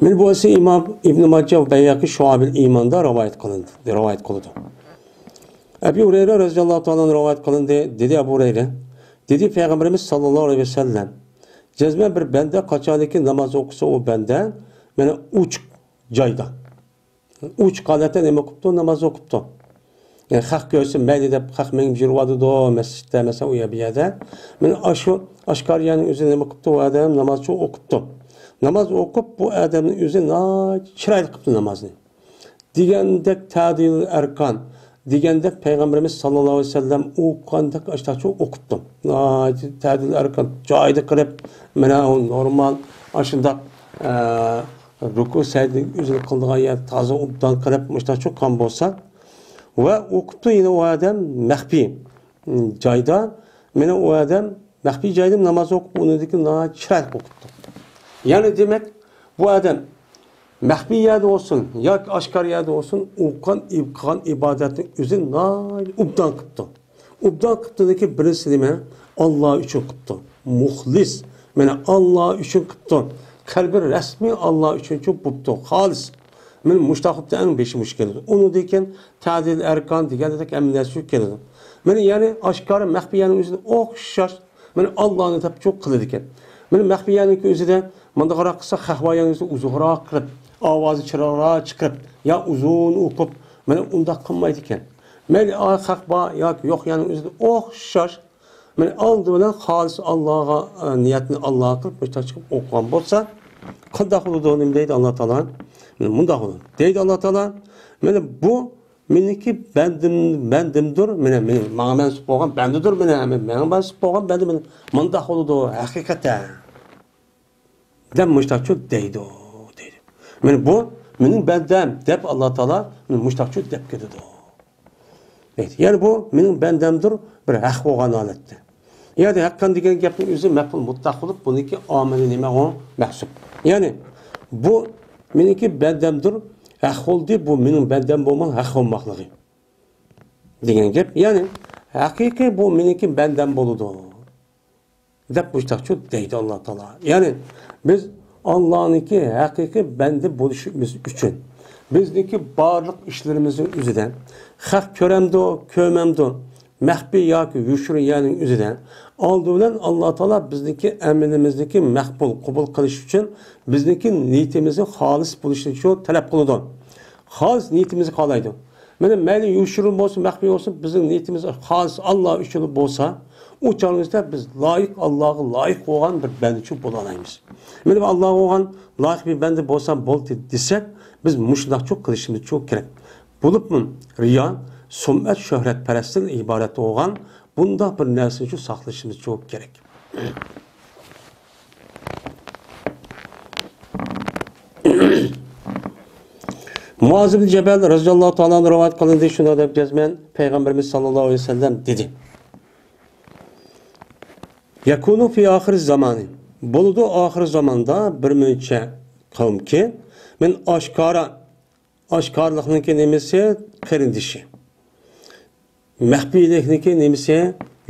مانا بۇ ئىمام ئىبن ماجه ۋە بەيھەقى شۇئەبىل ئىماندا رىۋايەت قىلىندى، رىۋايەت قىلىدۇ. ئەبۇ ھۇرەيرە رەزىياللاھۇ تائالا ئەنھۇ رىۋايەت قىلىندى. دېدى ئەبۇ ھۇرەيرە، دېدى پەيغەمبىرىمىز ساللاللاھۇ ئەلەيھى ۋەسەللەم، جەزمەن بىر بەندە قاچانكى ناماز ئوقۇسا، ئۇ بەندە مانا ئوچۇق جايدا، ئوچۇق ھالەتتە نېمە ئوقۇپتۇ؟ ناماز ئوقۇپتۇ. يەنى خەق كۆرسە مەيلى دەپ، خەق مېڭىپ يۈرۈۋاتىدۇ مەسچىتتە، مەسىلەن، ئۇ يەر، بۇ يەردە. مانا ئاشۇ ئاشكارا يەرنىڭ ئۆزى نېمە قىپتۇ؟ ئۇ ئادەم نامازچۇ ئوقۇپتۇ. ناماز ئوقۇپ، بۇ ئادەمنىڭ ئۆزى ناھايىتى چىرايلىق قىپتۇ نامازنى. دېگەندەك تەدىل ئەركان، دېگەندەك پەيغەمبىرىمىز ساللاللاھۇ ئەلەيھى ۋەسەللەم ئوقۇغاندەك ئاشتاچۇ ئوقۇپتۇ. ناھايىتى تەدىل ئەركان، جايىدا قىلىپ، مانا ئۇ نورمال ئاشۇنداق، ئە، رۇكۇ سەجدىنى ئۆزىنى قىلىدىغان يەر تازا ئوبدان قىلىپ، مۇشتاچۇ قىلغان بولسا، ۋە ئوقۇپتۇ يەنە ئۇ ئادەم مەخپىي، م، جايدا، مانا ئۇ ئادەم مەخپىي جايدا ناماز ئوقۇپ، ئۇنىڭدىكى ناھايىتى چىرايلىق ئوقۇپتۇ. يەنى دېمەك، بۇ ئادەم مەخپىي يەردە بولسۇن ياكى ئاشكارا يەردە بولسۇن، ئوقۇغان، قىلغان ئىبادەتنىڭ ئۆزىنى ناھايىتى ئوبدان قىپتۇ. ئوبدان قىپتۇدىكى بىرسى نېمە؟ ئاللا ئۈچۈن قىپتۇ. مۇخلىس. مانا ئاللا ئۈچۈن قىپتۇ. قەلبى رەسمىي ئاللا ئۈچۈنچۇ بوپتۇ. خالىس. مانا مۇشتاق قىپتۇ، ئەڭ بېشى مۇشۇ كېلىدۇ. ئۇنىڭدىن كېيىن تەدىل ئەركان دېگەندەك ھەممە نەرسە شۇ كېلىدۇ. مانا يەنى ئاشكارا مەخپىي يەرنىڭ ئۆزىدە ئوخشاش مانا ئاللانى دەپ چوق قىلىدىكەن. مانا مەخپىي يەرنىڭكى ئۆزىدە مۇنداقراق قىلسا، خەفا يەرنىڭ ئۆزىدە ئۇزۇنراق قىلىپ، ئاۋازى چىرايلىق چىقىرىپ، يا ئۇزۇن ئوقۇپ، مانا ئۇنداق قىلمايدىكەن. مەيلى ئا خەق بار ياكى يوق يەرنىڭ ئۆزىدە ئوخشاش. مانا ئالدى بىلەن خالىس ئاللاغا، ئە، نىيەتنى ئاللاغا قىلىپ، مۇشتاق چىقىپ ئوقۇغان بولسا، قانداق بولىدۇ؟ نېمە دەيدۇ ئاللا تائالا؟ مانا مۇنداق بولىدۇ. دەيدۇ ئاللا تائالا، مانا بۇ مېنىڭكى بەندىم، بەندىمدۇر، مانا مېنىڭ، ماڭا مەنسۇپ بولغان بەندىدۇر، مانا ماڭا مەنسۇپ بولغان بەندىم، مانا مۇنداق بولىدۇ ھەقىقەتەن. دەپ مۇشتاقچۇ دەيدۇ، دەيدۇ. مانا بۇ مېنىڭ بەندەم دەپ ئاللا تائالا مۇشتاقچۇ دەپ كېتىدۇ. دەيدۇ. يەنى بۇ مېنىڭ بەندەمدۇر بىر ھەق بولغان ھالەتتە. يەنى ھەققان دېگەن گەپنىڭ ئۆزى مەپئۇل مۇتلەق بولۇپ، بۇنىڭكى ئامىلى نېمە ئۇ؟ مەھسۇپ. يەنى بۇ مېنىڭكى بەندەمدۇر، ھەق بولدى، بۇ مېنىڭ بەندەم بولماي ھەق بولماقلىقى دېگەن گەپ. يەنى ھەقىقىي بۇ مېنىڭكى بەندەم بولىدۇ. دەپ مۇشتاقچۇ دەيدۇ ئاللا تائالا. يەنى بىز ئاللانىڭكى ھەقىقىي بەندە بولۇشىمىز ئۈچۈن، بىزنىڭكى بارلىق ئىشلىرىمىزنىڭ ئۆزىدە خەق كۆرەمدۇ، كۆرمەمدۇ، مەخپىي ياكى يوشۇرۇن يەرنىڭ ئۆزىدە ئالدى بىلەن ئاللا تائالا بىزنىڭكى ئەمىلىمىزنىڭكى مەقبۇل، قوبۇل قىلىش ئۈچۈن بىزنىڭكى نىيىتىمىزنىڭ خالىس بولۇشىنى شۇ تەلەپ قىلىدۇ. خالىس نىيىتىمىزنى قالايدۇ. مانا مەيلى يوشۇرۇن بولسۇن، مەخپىي بولسۇن، بىزنىڭ نىيىتىمىز خالىس ئاللا ئۈچۈن بولسا، ئۇ چاغىمىزدا بىز لايىق، ئاللاغا لايىق بولغان بىر بەندىچۇ بولالايمىز. مانا ئاللاغا بولغان لايىق بىر بەندە بولسام بولدى دېسەك، بىز مۇشۇنداقچۇ قىلىشىمىزچۇ كېرەك. بولۇپمۇ رىيا، سۈمئەت، شۆھرەتپەرەستىن ئىبارەت بولغان بۇنداق بىر نەرسىنىچۇ ساقلىشىمىزچۇ كېرەك. مۇئاز ئىبن جەبەل رەزىياللاھۇ تائالا ئەنھۇ رىۋايەت قىلىندى، شۇنداق دەپ جەزمەن پەيغەمبىرىمىز ساللاللاھۇ ئەلەيھى ۋەسەللەم دېدى: يەكۇنۇ فى ئاخىر زامانى، بولىدۇ ئاخىر زاماندا بىر مۇنچە قەۋمكى، مەن ئاشكارا ئاشكارىلىقنىڭكى نېمىسى؟ قېرىندىشى. مەخپىيلىكنىڭكى نېمىسى؟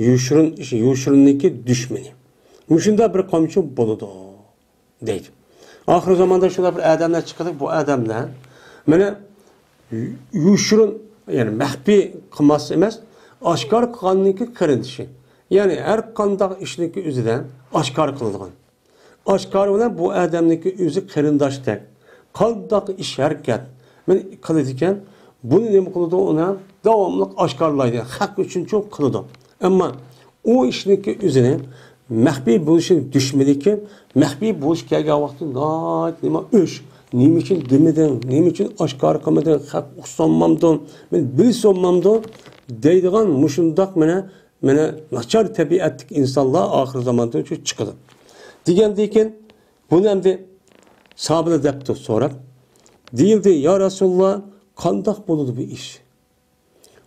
يوشۇرۇن، يوشۇرۇننىڭكى دۈشمىنى. مۇشۇنداق بىر قومچۇق بولىدۇ، دەيدۇ. ئاخىر زاماندا شۇنداق بىر ئادەملەر چىقىدۇ، بۇ ئادەملەر مانا يوشۇرۇن، يەنى مەخپىي قىلماس ئەمەس، ئاشكارا قىلغاننىڭكى قېرىندىشى. يەنى ھەر قانداق ئىشنىڭكى ئۆزىدە ئاشكارا قىلىدىغان. ئاشكارا بىلەن بۇ ئادەمنىڭكى ئۆزى قېرىنداشتەك. قانداق ئىش ھەرىكەت، مانا قىلىدىكەن، بۇنى نېمە قىلىدۇ؟ ئۇنى داۋاملىق ئاشكارىلايدۇ. خەق ئۈچۈنچۇ قىلىدۇ. ئەمما ئۇ ئىشنىڭكى ئۆزىنى مەخپىي بولۇشىنىڭ دۈشمىنىكى، مەخپىي بولۇش كەلگەن ۋاقىتتا ناھايىتى نېمە ئۆچ، نېمە ئۈچۈن دېمىدىڭ، نېمە ئۈچۈن ئاشكارا قىلمىدىڭ، خەق ئۇقسۇنمامدۇ، مەن بىلسۇنمامدۇ دەيدىغان مۇشۇنداق مانا مانا ناچار تەبىئەتلىك ئىنسانلار ئاخىر زاماندا چىقىدۇ. دېگەندىن كېيىن بۇنى ئەمدى ساھابىلەر دەپتۇ سوراپ. دېيىلدى، يا رەسۇلاللا، قانداق بولىدۇ بۇ ئىش؟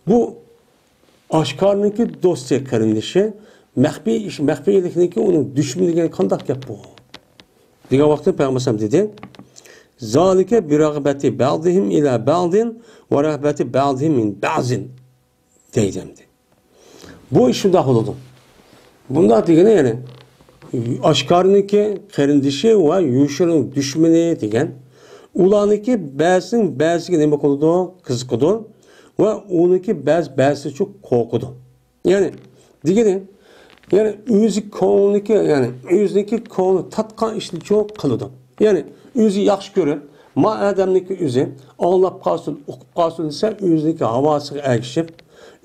بۇ ئاشكارىنىڭكى دوستى، قېرىندىشى، مەخپىي ئىش، مەخپىيلىكنىڭكى ئۇنىڭ دۈشمىنى دېگەن قانداق گەپ بۇ؟ دېگەن ۋاقىتتا پەيغەمبەر ئەلەيھىسسالام دېدى، زالىكە بىرەغبەتى بەزىھىم ئىلا بەزىن ۋە رەغبەتى بەزىھىم مىن بەزىن. دەيدۇ ئەمدى. بۇ ئىش شۇنداق بولىدۇ. بۇنداق دېگىنى يەنى ئاشكارىنىڭكى قېرىندىشى ۋە يوشۇرۇن دۈشمىنى دېگەن. ئۇلارنىڭكى بەزىسىنىڭ بەزىسىگە نېمە قىلىدۇ؟ قىزىقىدۇ. ۋە ئۇنىڭكى بەزى، بەزىسىچۇ قورقىدۇ. يەنى دېگىنى، يەنى ئۆزى كۆڭلىنىڭكى، يەنى ئۆزىنىڭكى كۆڭلى تارتقان ئىشنىچۇ قىلىدۇ. يەنى ئۆزى ياخشى كۆرۈپ، ما ئادەمنىڭكى ئۆزى ئاڭلاپ قالسۇن، ئۇقۇپ قالسۇن دېسە، ئۆزىنىڭكى ھاۋاسىغا ئەگىشىپ،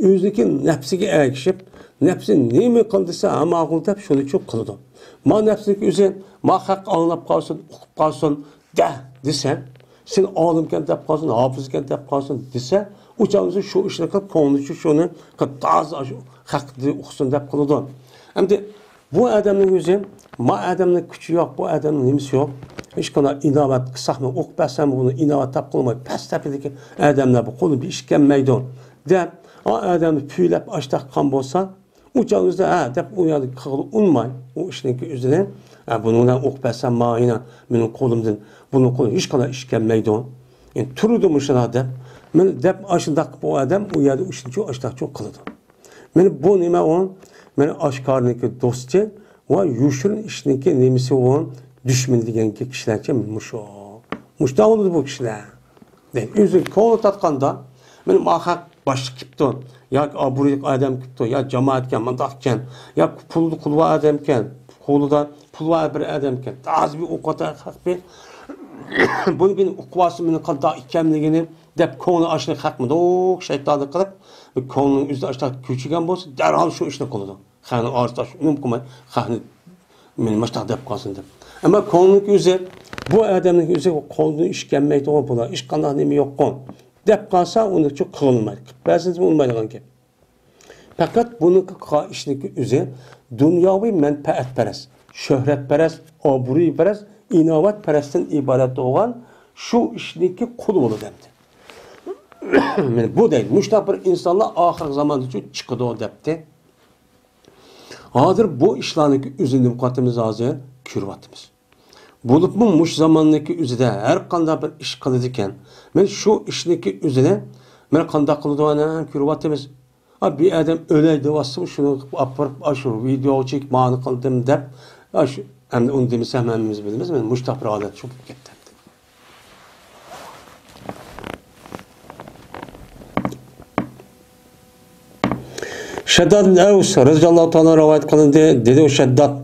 ئۆزىنىڭكى نەپسىگە ئەگىشىپ، نەپسى نېمە قىل دېسە، ھەمماغۇل دەپ شۇنىچۇ قىلىدۇ. ما نەپسىنىڭكى ئۆزى، ما خەق ئاڭلاپ قالسۇن، ئۇقۇپ قالسۇن، دە دېسە، سېنى ئالىمكەن دەپ قالسۇن، ھاپىزكەن دەپ قالسۇن دېسە، ئۇ چاغدا شۇ ئىشنى قىلىپ، كۆڭلىچۇ شۇنى قىلىپ، تازا شۇ خەق ئۇقسۇن دەپ قىلىدۇ. ئەمدى بۇ ئادەمنىڭ ئۆزى، ما ئادەمنىڭ كۈچى يوق، بۇ ئادەمنىڭ نېمىسى يوق، ھېچقانداق ئىناۋەت قىلساقمۇ، ئوقۇپ بەرسەممۇ بۇنى ئىناۋەت تاپقىلىماي، پەس تەپىدىكى ئادەملەر بۇ قولى بىر ئىش كەلمەيدۇ دەپ، ئا ئادەمنى پۈۋلەپ ئاشتاق قىلغان بولسا، ئۇ چاغ ئۆزىدە ھە دەپ ئۇ يەردە قىلغىلى ئۇنىماي، ئۇ ئىشنىڭكى ئۆزىنى، ھە، بۇنىڭ بىلەن ئوقۇپ بەرسەم مانا يەنە مېنىڭ قولۇمدىن بۇنىڭ قولى ھېچقانداق ئىش كەلمەيدۇ. ئەمدى تۇرىدۇ مۇشۇنداق دەپ، مانا دەپ ئاشۇنداق بۇ ئادەم ئۇ يەردە ئۇ ئىشنى شۇ ئاشتاقچۇ قىلىدۇ. مانا بۇ نېمە ئۇ؟ مانا ئاشكارىنىڭكى دوستى ۋە يوشۇرۇن ئىشنىڭكى نېمىسى ئۇ؟ دۈشمىنى دېگەنكى كىشىلەرچە مۇشۇ. مۇشۇنداق بولىدۇ بۇ كىشىلەر. دەيدۇ. ئۆزى كۆڭلى تارتقاندا، مانا ما خەق باشلىق كېپتۇ، ياكى ئابرۇيلۇق ئادەم كېپتۇ، يا جامائەتكەن، مۇنداقكەن، يا پۇلدا قۇلۋا ئادەمكەن، قولىدا پۇلۋا بىر ئادەمكەن، تازا بىر ئوقۇۋاتقان خەق بىر، بۇنى بىر ئوقۇۋالسا مېنىڭ قانداق ئىكەنلىكىنى دەپ كۆڭلى ئاشۇ خەقمۇ دوق شەيتانلىق قىلىپ، بىر كۆڭلىنىڭ ئۆزىدە ئاشۇنداق كۆچۈرگەن بولسا، دەرھال شۇ ئىشنى قىلىدۇ. خەقنىڭ ئارىسىدا شۇ ئۇنىمۇ قىلماي، خەقنى مېنى مۇشۇنداق دەپ قالسۇن دەپ. ئەمما كۆڭلىنىڭ ئۆزى، بۇ ئادەمنىڭ ئۆزى قولىدىن ئىش كەلمەيدىغۇ، بۇلار ھېچقانداق نېمە يوققۇ دەپ قالسا، ئۇنى شۇ قىلالمايدۇ. قىلىپ بەرسىڭىزمۇ ئۇنىمايدىغان گەپ. پەقەت بۇنىڭكى قىلغان ئىشىنىڭكى ئۆزى دۇنياۋى مەنپەئەتپەرەس، شۆھرەتپەرەس، ئابرۇيپەرەس، ئىناۋەتپەرەستىن ئىبارەت بولغان شۇ ئىشنىڭكى قۇلى بولىدۇ ئەمدى. مانا بۇ دەيدۇ، مۇشۇنداق بىر ئىنسانلار ئاخىرقى زاماندا چىقىدۇ دەپتۇ. ھازىر بۇ ئىشلارنىڭكى ئۆزىنى نېمە قىلىۋاتىمىز؟ ھازىر كۆرۈۋاتىمىز. بولۇپمۇ مۇشۇ زاماننىڭكى ئۆزىدە ھەر قانداق بىر ئىش قىلىدىكەن. مانا شۇ ئىشنىڭكى ئۆزىنى مانا قانداق قىلىدۇ، ئانا كۆرۈۋاتىمىز. ئا، بىر ئادەم ئۆلەي دەۋاتسىمۇ، شۇنى ئاپىرىپ، ئاشۇ ۋىدېئوغا چېكىپ، مانى قىلدىم دەپ، ئاشۇ، ئەمدى ئۇنى دېمىسەم، ھەممىمىز بىلىمىز، مانا مۇشۇنداق بىر ھالەت شۇ بولۇپ كەتتى. شەدداد ئەۋس رەزىياللاھۇ تائالا رىۋايەت قىلىندى. دېدى ئۇ شەدداد،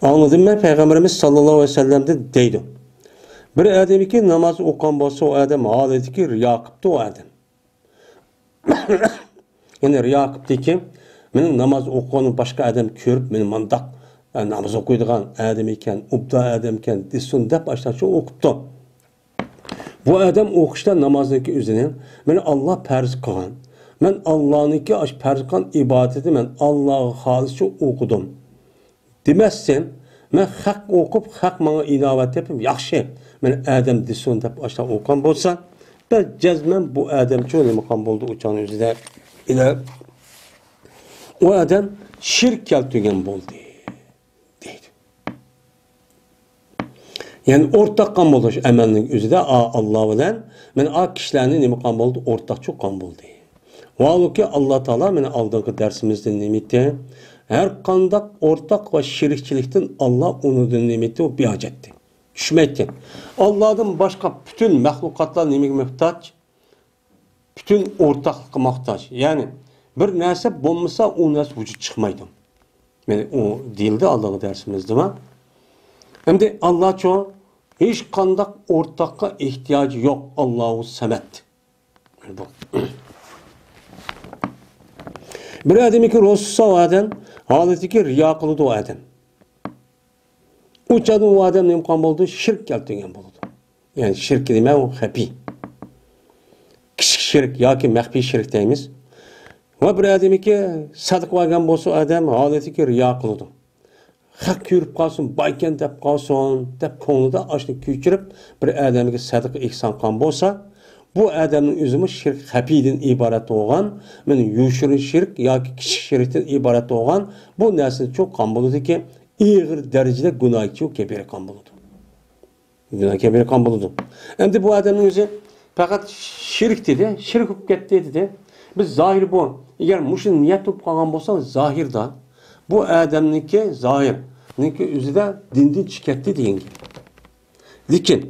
ئاڭلىدىم مەن پەيغەمبىرىمىز ساللاللاھۇ ئەلەيھى ۋەسەللەمدىن دەيدۇ. بىر ئادەمكى ناماز ئوقۇغان بولسا، ئۇ ئادەم ھالىتىكى رىيا قىپتۇ ئۇ ئادەم. يەنى رىيا قىپتىكى، مېنىڭ ناماز ئوقۇغىنىمنى باشقا ئادەم كۆرۈپ، مېنى مانداق، ئە، ناماز ئوقۇيدىغان ئادەم ئىكەن، ئوبدان ئادەم ئىكەن دېسۇن دەپ ئاشۇنداقچە ئوقۇپتۇ. بۇ ئادەم ئوقۇشتا نامازنىڭكى ئۆزىنى مانا ئاللا پەرز قىلغان. مەن ئاللانىڭكى ئاشۇ پەرز قىلغان ئىبادىتىنى مەن ئاللاغا خالىسچە ئوقۇدۇم دېمەستىن، مەن خەق ئوقۇپ، خەق ماڭا ئىناۋەت تېپىپ، ياخشى، مەن ئادەم دېسۇن دەپ ئاشۇنداق ئوقۇغان بولسا، بەس جەزمەن بۇ ئادەمچۇ نېمە قىلغان بولدى ئۇ چاغنىڭ ئۆزىدە؟ ئىلە ئۇ ئادەم شىرك كەلتۈرگەن بولدى. دەيدۇ. يەنى ئورتاق قىلغان بولدى شۇ ئەمەلنىڭ ئۆزىدە، ئا، ئاللا بىلەن مانا ئا كىشىلەرنى نېمە قىلغان بولدى؟ ئورتاقچى قىلغان بولدى. ۋاھالۇكى، ئاللا تائالا مانا ئالدىنقى دەرسىمىزدە نېمە ئېيتتى؟ ھەر قانداق ئورتاق ۋە شېرىكچىلىكتىن ئاللا ئۇنىڭدىن نېمە ئېيتتى؟ ئۇ بىھاجەتتى. چۈشمەيتتى. ئاللادىن باشقا پۈتۈن مەخلۇقاتلار نېمىگە موھتاج؟ پۈتۈن ئورتاقلىققا موھتاج. يەنى بىر نەرسە بولمىسا، ئۇ نەرسە ۋۇجۇد چىقمايدۇ. مانا ئۇ دېيىلدى ئالدىنقى دەرسىمىزدىمۇ. ئەمدى ئاللاچۇ ھېچقانداق ئورتاققا ئېھتىياجى يوق. ئاللاھۇ سەمەد. بۇ. بىر ئادەمنىڭكى روزىسى تۇتسا ئۇ ئادەم ھالىتىكى رىيا قىلىدۇ ئۇ ئادەم. ئۇ چاغدا ئۇ ئادەم نېمە قىلغان بولىدۇ؟ شىرك كەلتۈرگەن بولىدۇ. يەنى شىرك نېمە؟ ئۇ خەپىي. كىچىك شىرك ياكى مەخپىي شىرك دەيمىز. ۋە بىر ئادەمنىڭكى سەدىقە بەرگەن بولسا ئۇ ئادەم ھالىتىكى رىيا قىلىدۇ. خەق كۆرۈپ قالسۇن، بايكەن دەپ قالسۇن، دەپ كۆڭلىدە ئاشۇنى كۆچۈرۈپ، بىر ئادەمگە سەدىقە ئېھسان قىلغان بولسا، بۇ ئادەمنىڭ ئۆزىمۇ شىرك خەپىيدىن ئىبارەت بولغان، مانا يوشۇرۇن شىرك ياكى كىچىك شىركتىن ئىبارەت بولغان بۇ نەرسىنى چوقۇم بولىدۇكى، ئېغىر دەرىجىدە گۇناھكە كەبىرە قىلغان بولىدۇ. گۇناھ كەبىرە قىلغان بولىدۇ. ئەمدى بۇ ئادەمنىڭ ئۆزى پەقەت شىرك دېدى، شىرك بولۇپ كەتتى دېدى. بىز زاھىر بۇ، ئەگەر مۇشۇ نىيەت بولۇپ قالغان بولسا، زاھىردا بۇ ئادەمنىڭكى، زاھىرنىڭكى ئۆزىدە دىندىن چىقىپ كەتتى دېگەن گەپ. لېكىن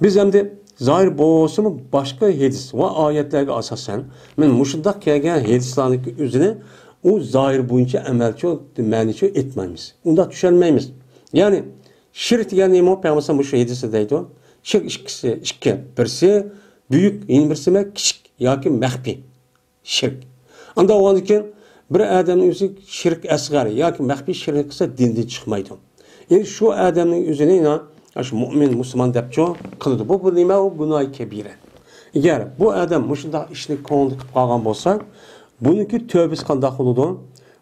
بىز ئەمدى زاھىر بولسىمۇ باشقا ھەدىس ۋە ئايەتلەرگە ئاساسەن، مانا مۇشۇنداق كەلگەن ھەدىسلەرنىڭكى ئۆزىنى ئۇ زاھىر بويىچە ئەمەلچۇ، مەنىچۇ ئېيتمايمىز. ئۇنداق چۈشەنمەيمىز. يەنى شىرك دېگەن نېمە؟ پەيغەمبەر مۇشۇ ھەدىستە دەيدۇ. شىرك ئىككىسى، ئىككى. بىرسى بۈيۈك، يەنە بىرسى نېمە؟ كىچىك ياكى مەخپىي شىرك. ئانداق بولغاندىن كېيىن بىر ئادەمنىڭ ئۆزى شىرك ئەسغەر ياكى مەخپىي شىرك قىلسا دىندىن چىقمايدۇ. يەنى شۇ ئادەمنىڭ ئۆزىنى يەنە شۇ مۇئمىن، مۇسۇلمان دەپچۇ قىلىدۇ. بۇ، بۇ نېمە؟ ئۇ گۇناھى كەبىرە. ئەگەر بۇ ئادەم مۇشۇنداق ئىشنى كۆڭلىدە قىلىپ قالغان بولسا، بۇنىڭكى تۆبىسى قانداق بولىدۇ؟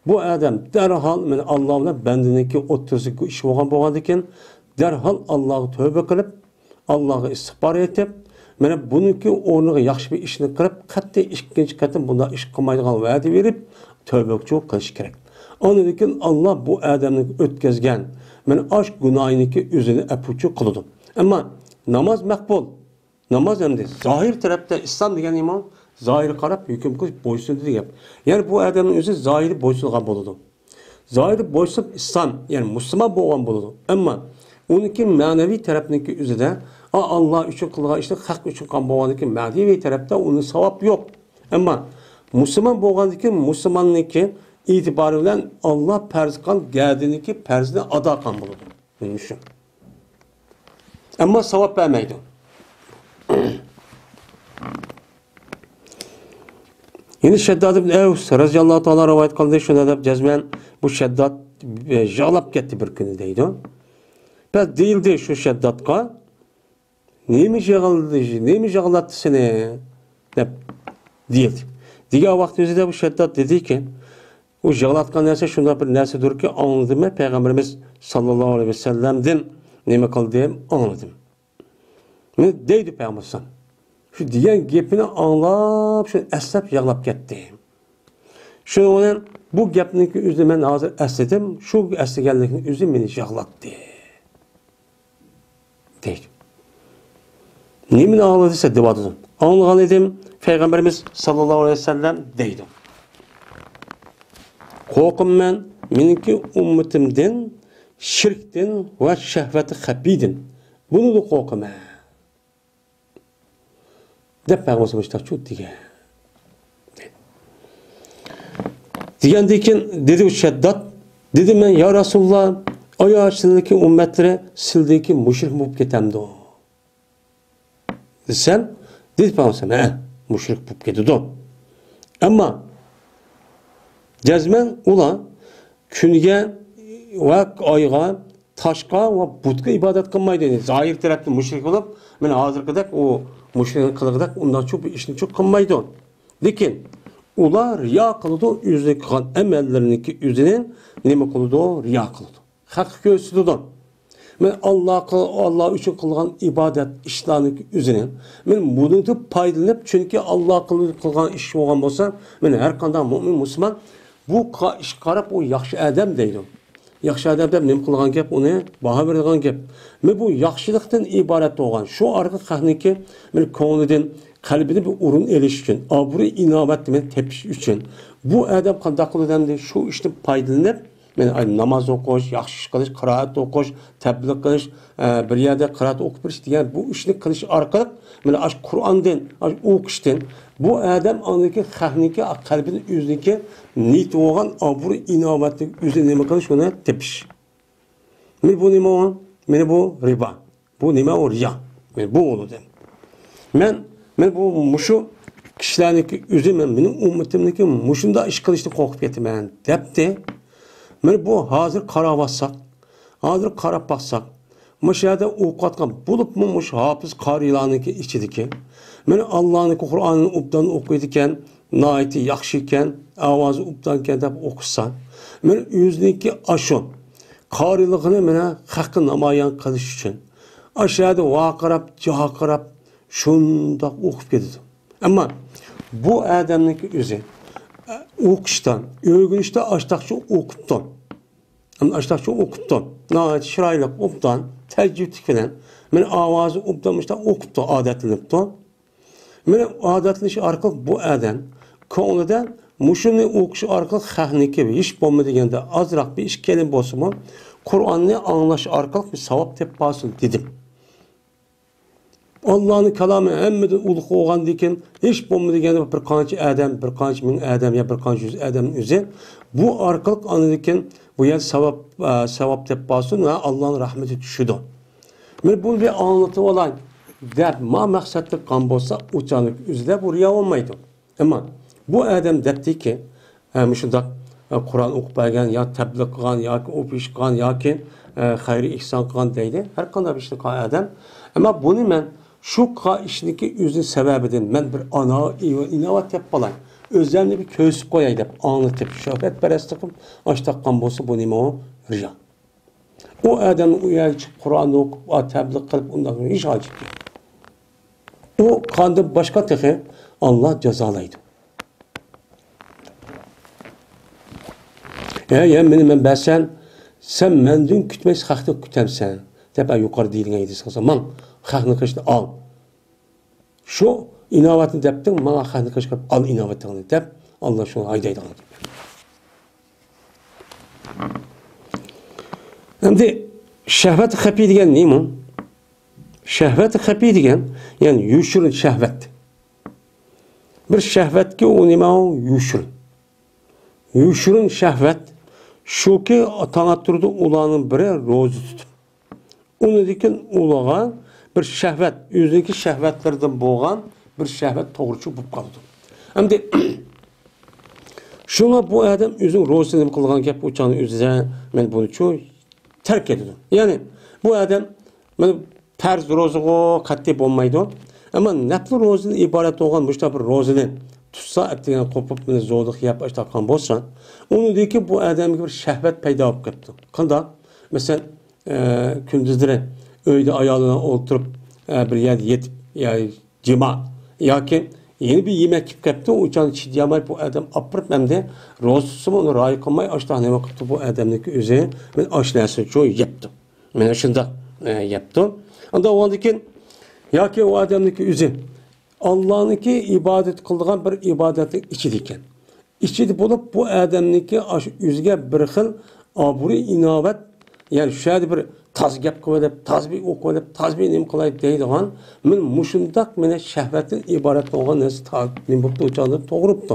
بۇ ئادەم دەرھال مانا ئاللا بىلەن بەندىنىڭكى ئوتتۇرىسىدىكى ئىش بولغان بولغاندىن كېيىن دەرھال ئاللاغا تۆبە قىلىپ، ئاللاغا ئىستىغپار ئېيتىپ، مانا بۇنىڭكى ئورنىغا ياخشى بىر ئىشنى قىلىپ، قەتئىي ئىككىنچى قېتىم بۇنداق ئىش قىلمايدىغان ۋەدە بېرىپ، تۆبىچۇ قىلىش كېرەك. ئاندىن كېيىن ئاللا بۇ ئادەمنىڭ ئۆتكۈزگەن مانا ئاش گۇناھىنىڭكى ئۆزىنى ئەپۇچۇ قىلىدۇ. ئەمما ناماز مەقبۇل. ناماز ئەمدى زاھىر تەرەپتە ئىسلام دېگەن نېمە؟ زاھىرغا قاراپ ھۆكۈم قىلىش، بويسۇن دېگەن گەپ. يەنى بۇ ئادەمنىڭ ئۆزى زاھىرى بويسۇنغان بولىدۇ. زاھىرى بويسۇنۇپ ئىسلام، يەنى مۇسۇلمان بولغان بولىدۇ. ئەمما ئۇنىڭكى مەنىۋى تەرەپنىڭكى ئۆزىدە، ئا، ئاللا ئۈچۈن قىلغان ئىشنى خەق ئۈچۈن قىلغان بولغاندىكىن مەنىۋى تەرەپتە ئۇنىڭ ساۋاب يوق. ئەمما مۇسۇلمان بولغاندىكىن مۇسۇلماننىڭكى ئېتىبارى بىلەن ئاللا پەرز قىلغان گەدىنىڭكى پەرزىنى ئادا قىلغان بولىدۇ. مانا شۇ. ئەمما ساۋاب بەرمەيدۇ. يەنە شەدداد ئىبن ئەۋس رەزىياللاھۇ تائالا رىۋايەت قىلدى، شۇنداق دەپ جەزمەن بۇ شەدداد، ئە، يىغلاپ كەتتى بىر كۈنى دەيدۇ. بەس دېيىلدى شۇ شەددادقا، نېمە يىغلىدى، نېمە يىغلاتتى سېنى؟ دەپ دېيىلدى. دېگەن ۋاقىت ئۆزىدە بۇ شەدداد دېدىكى، ئۇ يىغلاتقان نەرسە شۇنداق بىر نەرسىدۇركى، ئاڭلىدىم مەن پەيغەمبىرىمىز ساللاللاھۇ ئەلەيھى ۋەسەللەمدىن نېمە قىلدىم، ئاڭلىدىم. مانا دەيدۇ پەيغەمبەر ئەلەيھىسسالام. شۇ دېگەن گېپىنى ئاڭلاپ، شۇنى ئەسلەپ يىغلاپ كەتتى. شۇنىڭ بىلەن بۇ گەپنىڭكى ئۆزىنى مەن ھازىر ئەسلىدىم، شۇ ئەسلىگەنلىكنىڭ ئۆزى مېنى يىغلاتتى. دەيدۇ. نېمىنى ئاڭلىدى سەن دەۋاتىدۇ. ئاڭلىغان ئىدىم، پەيغەمبىرىمىز ساللاللاھۇ ئەلەيھى ۋەسەللەم دەيدۇ. قورقىمەن مېنىڭكى ئۈممىتىمدىن شىركتىن ۋە شەھۋەتى خەپىيدىن. بۇنىلا قورقىمەن. دەپ پەيغەمبەر مۇشۇنداق چۇ دېگەن. دېگەندىن كېيىن دېدى ئۇ شەدداد، دېدى مەن، يا رەسۇلاللا، ئايا سىلىكى ئۈممەتلىرى سىلدىكى مۇشرىك بولۇپ كېتەمدۇ؟ دېسەم، دېدى پەيغەمبەر، ھە، مۇشرىك بولۇپ كېتىدۇ. ئەمما جەزمەن ئۇلار كۈنگە ۋە ئايغا، تاشقا ۋە بۇتقا ئىبادەت قىلمايدۇ. يەنى زاھىر تەرەپتە مۇشرىك بولۇپ، مانا ھازىرقىدەك ئۇ مۇشرىكنىڭ قىلىقىدەك ئۇنداقچۇ بىر ئىشنىچۇ قىلمايدۇ. لېكىن ئۇلار رىيا قىلىدۇ، ئۆزىنىڭ قىلغان ئەمەللىرىنىڭكى ئۆزىنى نېمە قىلىدۇ؟ رىيا قىلىدۇ. خەققە كۆرسىتىدۇ. مەن ئاللا قىل-، ئاللا ئۈچۈن قىلغان ئىبادەت ئىشلارنىڭ ئۆزىنى مەن بۇنىڭدىن پايدىلىنىپ، چۈنكى ئاللا قىل-، قىلغان ئىش بولغان بولسا، مەن ھەر قانداق مۇئمىن مۇسۇلمان بۇ قا-، ئىشقا قاراپ ئۇ ياخشى ئادەم دەيدۇ. ياخشى ئادەم دەپ نېمە قىلغان گەپ، ئۇنى باھا بېرىدىغان گەپ. مەن بۇ ياخشىلىقتىن ئىبارەت بولغان شۇ ئارقىلىق خەقنىڭكى مەن كۆڭلىدىن، قەلبىدىن بىر ئورۇن ئېلىش ئۈچۈن، ئابرۇي ئىناۋەتنى مەن تېپىش ئۈچۈن. بۇ ئادەم قانداق قىلىدۇ ئەمدى؟ شۇ ئىشتىن پايدىلىنىپ، مەن ناماز ئوقۇش، ياخشى ئىش قىلىش، قىرائەت ئوقۇش، تەبلىغ قىلىش، ئە، بىر يەردە قىرائەت ئوقۇپ بېرىش دېگەن بۇ ئىشنى قىلىش ئارقىلىق، مانا ئاشۇ قۇرئاندىن، ئاشۇ ئوقۇشتىن بۇ ئادەم ئاندىكى خەقنىڭكى قەلبىدىن ئۆزىنىڭكى نىيىتى بولغان ئابرۇي ئىناۋەتنى ئۆزى نېمە قىلىش، ئۇنى تېپىش. مانا بۇ نېمە ئۇ؟ مانا بۇ رىبا. بۇ نېمە ئۇ؟ رىيا. مانا بۇ بولىدۇ. مەن، مەن بۇ مۇشۇ كىشىلەرنىڭكى ئۆزى، مەن، مېنىڭ ئۈممىتىمنىڭكى مۇشۇنداق ئىش قىلىشتىن قورقۇپ كېتىمەن دەپتۇ. مانا بۇ ھازىر قاراۋاتساق، ھازىر قاراپ باقساق، مۇشۇ يەردە ئوقۇۋاتقان، بولۇپمۇ مۇشۇ ھاپىز قارىيلارنىڭكى ئىچىدىكى، مانا ئاللانىڭكى قۇرئانىنى ئوبدان ئوقۇيدىكەن، ناھايىتى ياخشى ئىكەن، ئاۋازى ئوبدان ئىكەن دەپ ئوقۇشسا، مانا ئۆزىنىڭكى ئاشۇ قارىلىقىنى مانا خەققە نامايان قىلىش ئۈچۈن، ئاشۇ يەردە ۋارقىراپ، جارقىراپ شۇنداق ئوقۇپ كېتىدۇ. ئەمما بۇ ئادەمنىڭكى ئۆزى، ئە، ئوقۇشتا، ئۆگىنىشتە ئاشتاقچە ئوقۇپتۇ. ئەمما ئاشتاقچە ئوقۇپتۇ. ناھايىتى چىرايلىق، ئوبدان، تەجرىبىلىك بىلەن. مانا ئاۋازى ئوبدان مۇشۇنداق ئوقۇپتۇ، ئادەتلىنىپتۇ. مانا ئادەتلىنىش ئارقىلىق بۇ ئادەم كۆڭلىدە مۇشۇنى ئوقۇش ئارقىلىق خەقنىڭكى ھېچ بولمىدى دېگەندە ئازراق بىر ئىش كېلىن بولسىمۇ، قۇرئاننى ئاڭلاش ئارقىلىق بىر ساۋاب تېپىپ بارسۇن دېدىم. ئاللانىڭ كالامى ھەممىدىن ئۇلۇغ بولغاندىن كېيىن، ھېچ بولمىدى دېگەندە بىر قانچە ئادەم، بىر قانچە مىڭ ئادەم يا بىر قانچە يۈز ئادەمنىڭ ئۆزى بۇ ئارقىلىق ئاندىن كېيىن بۇ يەردە ساۋاب، ئە، ساۋاب تېپىپ بارسۇن ۋە ئاللانىڭ رەھمىتى چۈشىدۇ. مانا بۇنى بىر ئاڭلىتىۋالاي دەپ ما مەقسەتتە قىلغان بولسا، ئۇ چاغنىڭ ئۆزىدە بۇ رىيا بولمايدۇ. ئەمما بۇ ئادەم دەپتىكى، ھە، مۇشۇنداق، ھە، قۇرئان ئوقۇپ بەرگەن يا تەبلىغ قىلغان ياكى ئوپېش قىلغان ياكى، ھە، خەير ئېھسان قىلغان دەيدۇ. ھەر قانداق بىر ئىشنى قىلغان ئادەم. ئەمما بۇنى مەن شۇ قىلغان ئىشنىڭكى ئۆزىنىڭ سەۋەبىدىن مەن بىر ئانا ئىناۋەت تېپىپ قالاي. ئۆزلەرنى بىر كۆرسىتىپ قوياي دەپ ئاڭلىتىپ، شۆھرەتپەرەسلىك قىلىپ ئاشتاق قىلغان بولسا، بۇ نېمە ئۇ؟ رىيا. ئۇ ئادەم ئۇ يەرگە چىقىپ، قۇرئاننى ئوقۇپ، تەبلىغ قىلىپ، ئۇنداق ھېچ ھاجىتى يوق. ئۇ قاندىن باشقا تېخى ئاللا جازالايدۇ. ھە، يا مېنى مەن بەرسەم، سەن مەندىن كۈتمەي خەقتىن كۈتەمسەن دەپ، يۇقىرى دېيىلگەن ھەدىس قىلسا، ماڭ، خەقنىڭ قېشىدا ئال. شۇ ئىناۋەتنى دەپتىڭ، ماڭا خەقنىڭ قېشىدا ئال ئىناۋىتىڭنى دەپ، ئاللا شۇنى ھايدايدىغان گەپ. ئەمدى شەھۋەت خەپىي دېگەن نېمە؟ شەھۋەت خەپىي دېگەن، يەنى يوشۇرۇن شەھۋەت. بىر شەھۋەتكە ئۇ نېمە ئۇ؟ يوشۇرۇن. يوشۇرۇن شەھۋەت شۇكى، تاڭ ئاتتۇرىدۇ ئۇلارنىڭ بىرى روزا تۇتۇپ. ئۇنىڭدىن كېيىن ئۇلارغا بىر شەھۋەت، ئۆزىنىڭكى شەھۋەتلىرىدىن بولغان بىر شەھۋەت توغرىچۇ بولۇپ قالىدۇ. ئەمدى شۇڭا بۇ ئادەم ئۆزىنىڭ روزىسىنى نېمە قىلغان گەپ، ئۇ چاغنىڭ ئۆزىدە مەن بۇنىچۇ تەرك ئېتىدۇ. يەنى بۇ ئادەم مانا پەرز روزىغۇ قەتئىي بولمايدۇ. ئەمما نەپلى روزىدىن ئىبارەت بولغان مۇشۇنداق بىر روزىنى تۇتسا، ئەتىگەن قوپۇپ، مانا زورلۇق يەپ ئاشتاق قىلغان بولسا، ئۇنىڭدىن كېيىن بۇ ئادەمگە بىر شەھۋەت پەيدا بولۇپ كەپتۇ. قانداق؟ مەسىلەن، ئە، كۈندۈزلىرى ئۆيدە ئايالى بىلەن ئولتۇرۇپ، ئە، بىر يەردە يېتىپ، يا جىما ياكى يەنە بىر يېمەك كېلىپ كەپتۇ، ئۇ چاغدا چىدىيالماي بۇ ئادەم ئاپىرىپ ئەمدى روزا تۇتسىمۇ ئۇنى رىئايە قىلماي ئاشتاق نېمە قىپتۇ بۇ ئادەمنىڭكى ئۆزى؟ مانا ئاشۇ نەرسىنى شۇ يەپتۇ. مانا شۇنداق، ئە، يەپتۇ. ئاندا ئۇنىڭدىن كېيىن ياكى ئۇ ئادەمنىڭكى ئۆزى ئاللانىڭكى ئىبادەت قىلىدىغان بىر ئىبادەتنىڭ ئىچىدە ئىكەن. ئىچىدە بولۇپ، بۇ ئادەمنىڭكى ئاشۇ ئۆزىگە بىر خىل ئابرۇي ئىناۋەت، يەنى شۇ يەردە بىر تازا گەپ قىلىۋېلىپ، تازا بىر ئوقۇۋېلىپ، تازا بىر نېمە قىلاي دەيدىغان، مانا مۇشۇنداق مانا شەھۋەتتىن ئىبارەت بولغان نەرسە تا-، نېمە بوپتۇ، ئۇ چاغدا توغرا بوپتۇ.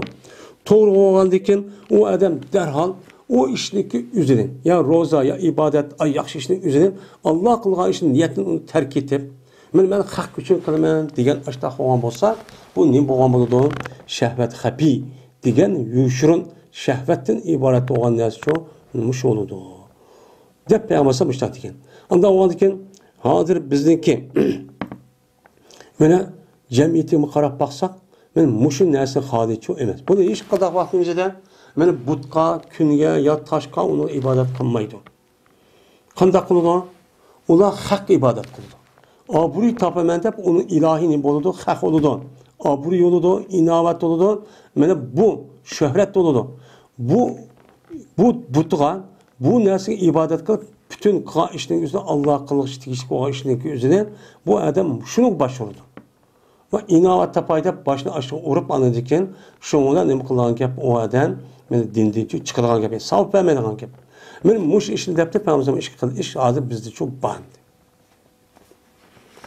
توغرا بولغاندىن كېيىن ئۇ ئادەم دەرھال ئۇ ئىشنىڭكى ئۆزىنى، يا روزا، يا ئىبادەت، ئاي ياخشى ئىشنىڭ ئۆزىنى، ئاللا قىلغان ئىشنىڭ نىيەتىنى ئۇنى تەرك ئېتىپ، مانا مەن خەق ئۈچۈن قىلىمەن دېگەن ئاشتاق بولغان بولسا، بۇ نېمە بولغان بولىدۇ؟ شەھۋەت خەپىي دېگەن يوشۇرۇن شەھۋەتتىن ئىبارەت بولغان نەرسىچۇ مۇشۇ بولىدۇ، دەپ پەيغەمبەر ئەلەيھىسسالام مۇشۇنداق دېگەن. ئانداق بولغاندىن كېيىن، ھازىر بىزنىڭكى مانا جەمئىيىتىگە قاراپ باقساق، مانا مۇشۇ نەرسە خالىچۇ ئەمەس. بۇنى ھېچ قانداق ۋاقىتنىڭ ئۆزىدە مانا بۇتقا، كۈنگە يا تاشقا ئۇنىڭ ئىبادەت قىلمايدۇ. قانداق قىلىدۇ؟ ئۇلار خەققە ئىبادەت قىلىدۇ. ئابرۇي تاپىمەن دەپ ئۇنىڭ ئىلاھى نېمە بولىدۇ؟ خەق بولىدۇ. ئابرۇي بولىدۇ، ئىناۋەت بولىدۇ. مانا بۇ شۆھرەت بولىدۇ. بۇ، بۇ بۇتىغا، بۇ نەرسىگە ئىبادەت قىلىپ، پۈتۈن قىلغان ئىشنىڭ ئۆزىنى، ئاللاغا قىلغۇچە تېگىشلىك بولغان ئىشنىڭ ئۆزىنى بۇ ئادەم شۇنىڭغا باشلىدى. ۋە ئىناۋەت تاپاي دەپ باشنى ئاشۇغا ئۇرۇپ، ئاندىن كېيىن شۇنىڭ بىلەن نېمە قىلىدىغان گەپ؟ ئۇ ئادەم مېنى دىندىن چىقىدىغان گەپ، ساۋاب بەرمەيدىغان گەپ. مېنى مۇشۇ ئىشنى دەپتۇ پەيغەمبەر، ئىش قىل، ئىش ھازىر بىزدە شۇ بار.